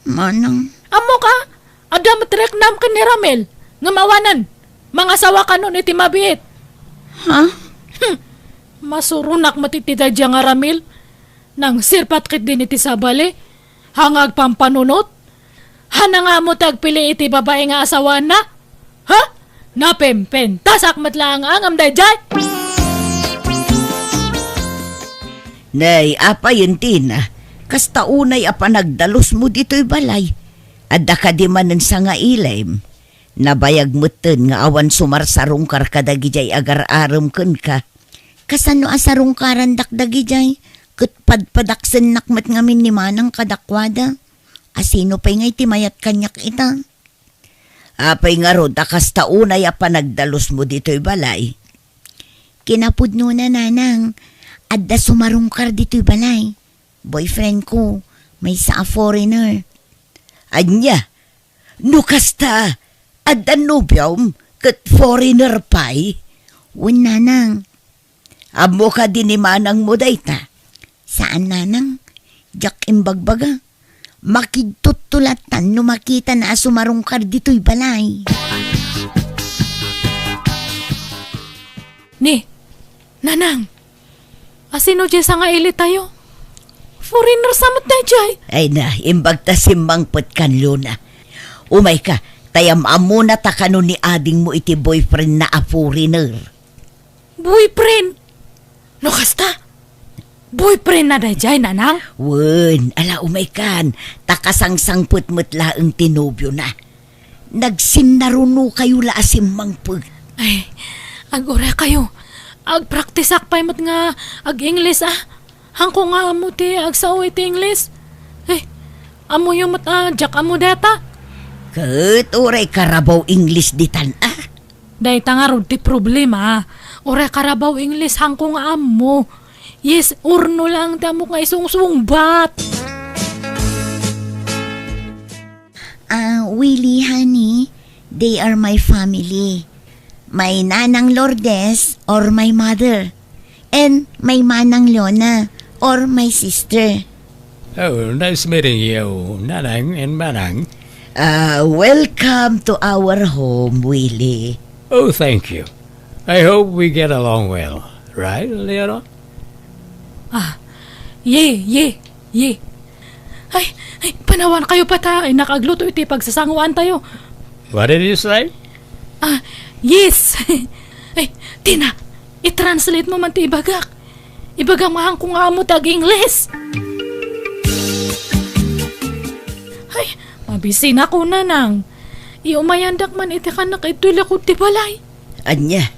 Manang. Ammok a, adda met riknam ken ni Ramil, ngem awanen, mangasawa kanon iti mabiit. Ha? Hmm. Masuronak met iti daydiay nga Ramil. Nangsirpat ketdin iti sabali. Haan nga agpampanunot. Haan nga ammo ti agpili iti babai nga asawaenna. Ha? Napempentasak met laeng ngem daydiay. Nay, apay, Tina, kasta unay a panagdalusmo ditoy balay. Adda kadi manen sangailim. Nabayag metten nga awan sumarsarungkar kadagidiay agar-arem kenka. Kasano a sarungkarandak dagidiay? Ket padpadaksennak met ngamin ni manang kadakuada. Asino pay ngay ti mayat kaniak ita? Apay ngarud a kasta unay a panagdalusmo ditoy balay? Kinapudnona, nanang, adda sumarungkar ditoy balay. Boyfriend ko, maysa a foreigner. Ania? No kasta, adda nobiom ket foreigner pay? Wen, nanang. Ammo kadi ni manangmo dayta? Saan, nanang. Diak imbagbaga. Makigtutto lattan no makitana a sumarungkar ditoy balay. Ni, nanang, asino diay sangailitayo? Foreigner sa met daydiay. Ay na, imbag ta simmangpet kan Leona. Umayka, ta am-ammona ta kano ni adingmo iti boyfriendna a foreigner. Boyfriend? No kasta, boyfriendna daydiay, nanang? Wen, ala, umaykan, ta kasangsangpet met laeng ti nobiona. Nagsinnarunokayo la a simmangpet. Ay, ag-orekayo. Agpraktisak pay met nga ag-Ingles, a. Haanko nga ammo ti agsao iti Ingles. Ay, ammoyo met a diak ammo dayta. Ket uray karabaw Ingles ditan, a. Dayta ngarud ti problema. Uray karabaw Ingles, haanko nga ammo. Yes, urno lang ti ammok nga isungsungbat. Ah, Willie, honey, they are my family. My Nanang Lourdes or my mother. And my Manang Leona or my sister. Oh, nice meeting you, Nanang and Manang. Ah, welcome to our home, Willie. Oh, thank you. I hope we get along well. Right, Leona? Ah, ye, ye, ye. Ay, ay, panawan kayo pa ta, ay, nakaagluto iti pagsasanguan tayo. What did you say? Ah, yes. Ay, Tina, i-translate mo man ti ibagak. Ibagam nga haanko nga ammo ti ag-Ingles. Ay, mabisinak, Nanang. Iumayandak man iti kanak iti likud ti balay. Ania?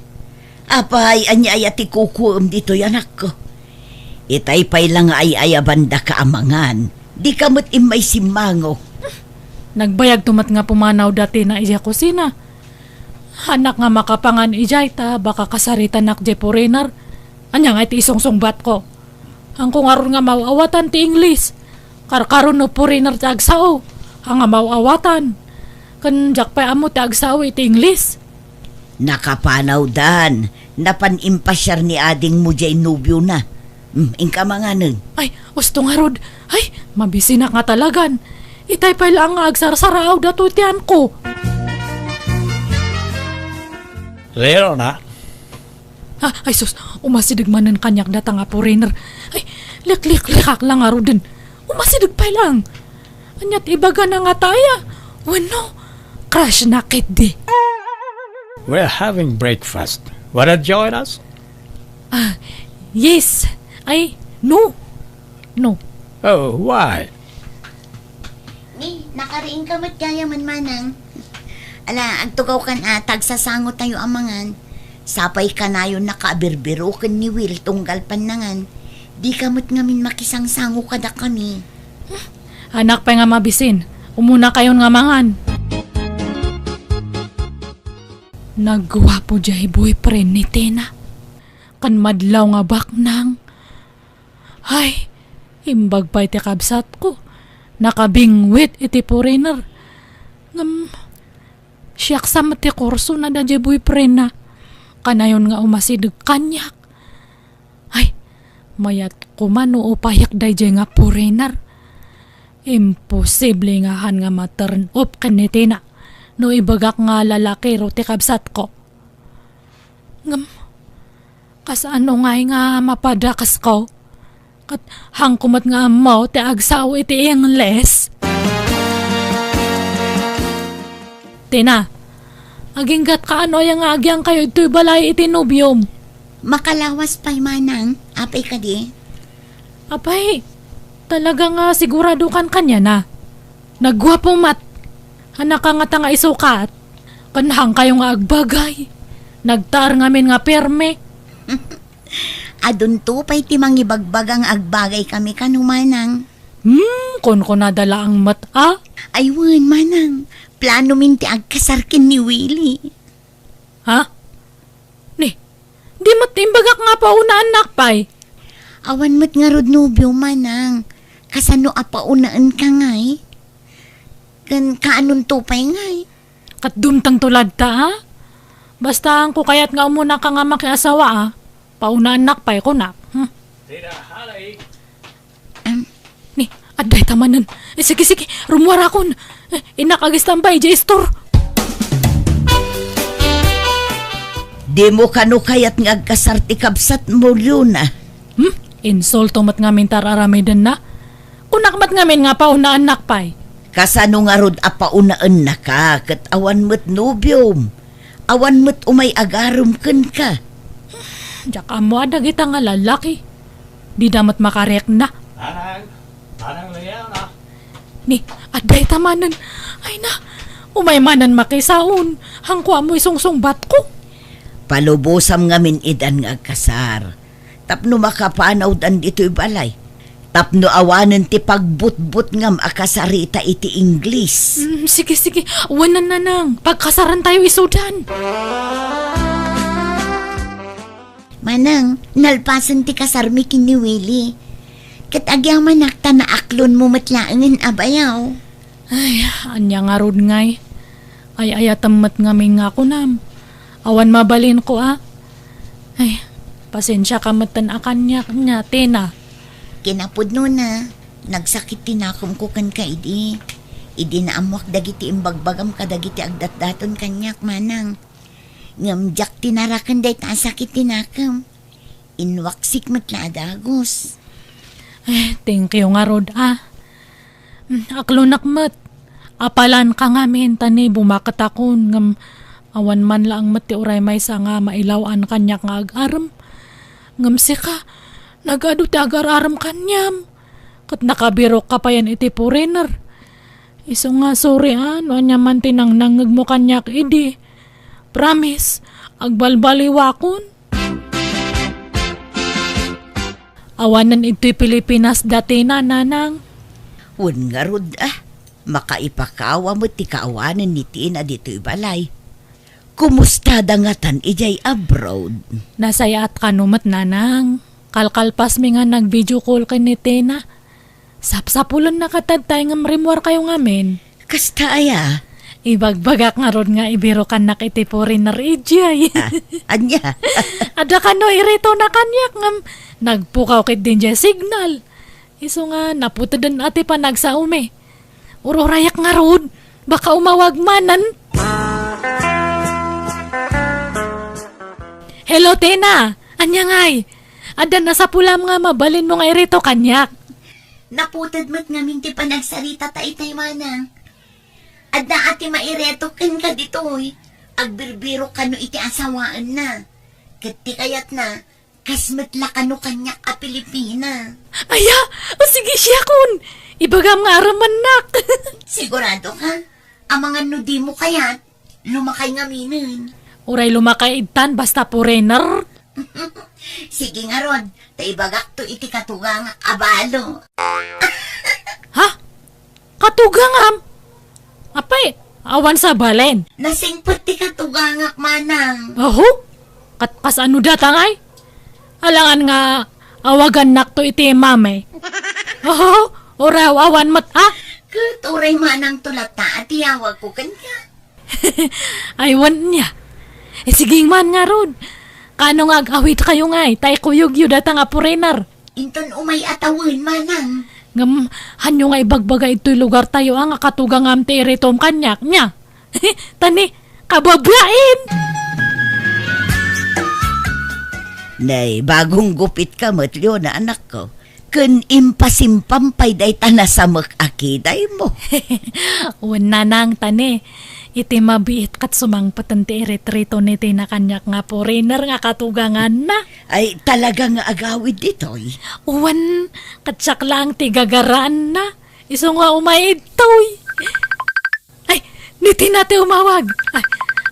Apay, ania aya ti kukuem ditoy, anakko? Itay pay la nga ay-ayabandaka a mangan, dika met immay simmango. Nagbayagto met nga pumanawda Tina idiay kusina. Haanak nga makapangan idiay ta baka kasaritanak diay foreigner. Ania ngay ti isungsungbatko? Haanko ngarud nga maaw-awatan ti Ingles. Karkaro no foreigner ti agsao, haan nga maaw-awatan. Ken diak pay ammo ti agsao iti Ingles. Nakapanawdan, napan impasiar ni adingmo diay nobiona. Hmm, inka manganen. Ay, usto ngarud. Ay, mabisinak nga talagan. Itay pay laeng nga agsarsaraawda toy ti haanko. Leona, Ah, ay sus, umasideg manen kaniak data nga foreigner. Ay, likliklikak la ngaruden. Umasideg pay laeng. Ania ti ibagana ngata aya? Wenno, crush na ketdi. We're having breakfast. Wanna join us? Ah, yes. Ay, no. No. Oh, why? Ni, nakariingka met gayam, Manang. Ala, agtugawkan a ta agsasango tayo a mangan. Sapay kanayonnaka a birbiroken ni Will tunggal pannangan. Dika met ngamin makisangsango kadakami. Haanak pay nga mabisin. Umunakayon nga mangan. Nagguapo diay boyfriend ni Tina. Ken madlaw nga baknang. Ay, imbag pay ti kabsatko. Nakabingwit iti foreigner. Ngem, siak sa met ti kursona daydiay boyfriendna. Kanayon nga umasideg kaniak. Ay, mayat koma no upayak daydiay nga foreigner. Imposible nga haan nga ma-turn off ken ni Tina no ibagak nga lalakiro ti kabsatko. Ngem, kasano ngay nga mapadakesko? Ket haanko met nga ammo ti agsao iti Ingles. Tina, aginggatka no aya nga agyangkayo ditoy balay iti nobiom? Makalawas pay, Manang. Apay kadi? Apay, talaga nga siguradokan kaniana? Nagguapo met. Haanka ngata nga isukat. Ken haankayo nga agbagay. Nagtaar ngamin nga pirmi. Adunto pay ti mangibagbaga nga agbagay kami kano, Manang. Hmm, kunkunada laeng met a? Ay wen, Manang. Planomin ti agkasar ken ni Willie. Ha? Ni, di met imbagak nga paunaan nak pay? Awan met ngarud nobio, Manang. Kasano a paunaen ka ngay? Ken kaanonto pay ngay? Ket dumteng to ladta, a? Basta haanko kayat nga umuna ka nga makiasawa, a? Paunaan nak pay, kunak. Hmm. Ni, adda ita manen. Eh, sige, sige, rummuarakon. Eh, innak agistambay idiay istor. Dimo kano kayat nga agkasar ti kabsatmo, Leona? Hmm? Insulto met ngamin ti ar-aramidenna. Kunak met ngamin nga paunaan nak pay. Kasano ngarud a paunaennaka ket awan met nobiom? Awan met umay agarem kenka. Diak ammo a dagita nga lalaki. Dida met makarikna. Manang, Manang Leona. Ni, adda ita manen. Ay na, umay manen makisaon. Haanko ammo isungsungbatko. Palubosam ngamin idan nga agkasar. Tapno makapanawdan ditoy balay. Tapno awanen ti pagbutbutngam a kasarita iti Ingles. Mm, sige, sige. Awanen, Nanang. Pagkasaran tayo isudan. Manang, nalpasen ti kasarmi ken ni Willie. Ket agyamanak ta naaklonmo met laengen a bayaw. Ay, ania ngarud ngay? Ay-ayatem met ngamin nga kunam. Awan mabalinko a. Ay, pasensiaka metten a kaniak nia, Tina. Kinapudnona, nagsakit ti nakemko kenka idi. Idi naammoak dagiti imbagbagam kadagiti agdatdaton kaniak, Manang. Ngem diak tinaraken dayta a sakit ti nakem. Inwaksik met la a dagus. Eh, thank you ngarud, ah. Hmm, aklonak met. Apalanka ngamin ta ni bumaketakon, ngem awan man laeng met ti uray maysa nga mailaw-an kaniak nga agarem. Ngem sika, nagadu ti agar-arem kaniam. Ket nakabirokka payen iti foreigner. Isu nga sorry, ah, no ania man ti nangnangngegmo kaniak idi. Promise, agbalbaliwakon. Awanen idtoy Pilipinas da Tina, Nanang. Wen ngarud, ah, makaipakawa met ti kaawanen ni Tina ditoy balay. Kumusta da ngatan idiay abroad? Nasayaat kano met, Nanang. Kalkalpasmi nga nag-video call ken ni Tina. Sapsapulenna katadtay ngem rimmuarkayo ngamin. Kasta aya? Ibagbagak ngarud nga ibirokannak iti foreigner idiay. Ah, ania? Adda kano iritona kaniak ngem nagpukaw ketdi idiay signal. Isu nga naputeden a ti panagsaomi. Ururayak ngarud, baka umawag manen. Hello, Tina! Ania ngay? Adda nasapulam nga mabalinmo nga irito kaniak? Naputed met ngamin ti panagsarita ta itay, Manang. Adda a ti maireto kenka ditoy. Agbirbirok kano iti asawaenna. Ket ti kayatna, kas met la kano kaniak a Pilipina. Aya! O sige, siakon! Ibagam nga arammannak! Sigurado ka? Amangan no dimo kayat, lumakay ngaminen. Uray lumakay ittan, basta foreigner. Sige ngarud, ta ibagakto iti katugangak a balo. Ha? Katugangam? Apay, awan sabalen. Nasingpet ti katugangak, Manang. Aho? Kat-, kasano data ngay? Alangan nga awagannakto iti mami. Aho? Uray awan met, ah? Ket uray Manangto latta a tiyawagko kenka. Ay, wen nia. Eh, sige man ngarud. Kano nga ag-awidkayo ngay, ta ikuyogyo data nga foreigner. Inton umay a tawen, Manang. Ngem, hanyo nga ibagbaga itoy lugartayo a nga katugangam ti iritom kaniak, nia? Tani, kababain! Nay, bagong gupitka met, Leona, anakko. Ken impasimpam pay dayta nasamek a kidaymo. Wen, Nanang, tani, iti mabiit ket sumangpeten ti iritritona ti nakaniak nga foreigner nga katuganganna. Ay, talaga nga agawid ditoy. Wen, ket siak laeng ti gagaraanna. Isu nga umay idtoy. Ay, ni Tina ti umawag. Ay,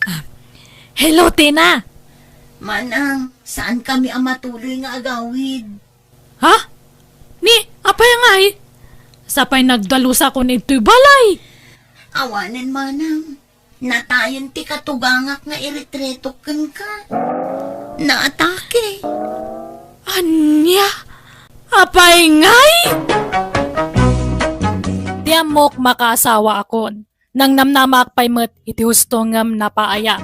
ah. Hello, Tina. Manang, saan kami a matuloy nga agawid? Ha? Ni, apay ngay? Sapay nagdalusakon itoy balay. Awanen, Manang. Natayen ti katugangak nga iritretok kenka. Naatake. Ania? Apay ngay? Ti ammok, makaasawaakon. Nangnamnamaak pay met iti husto ngem napaaya.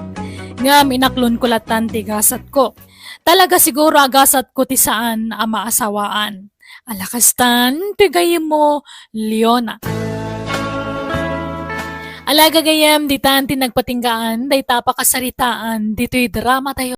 Ngem inaklonko lattan ti gasatko. Talaga siguro a gasatko ti saan a maasawaan. Ala kastan ti gayyemmo, Leona. Ala gagayyem, ditan ti nagpatinggaan dayta a pakasaritaan ditoy dramatayo.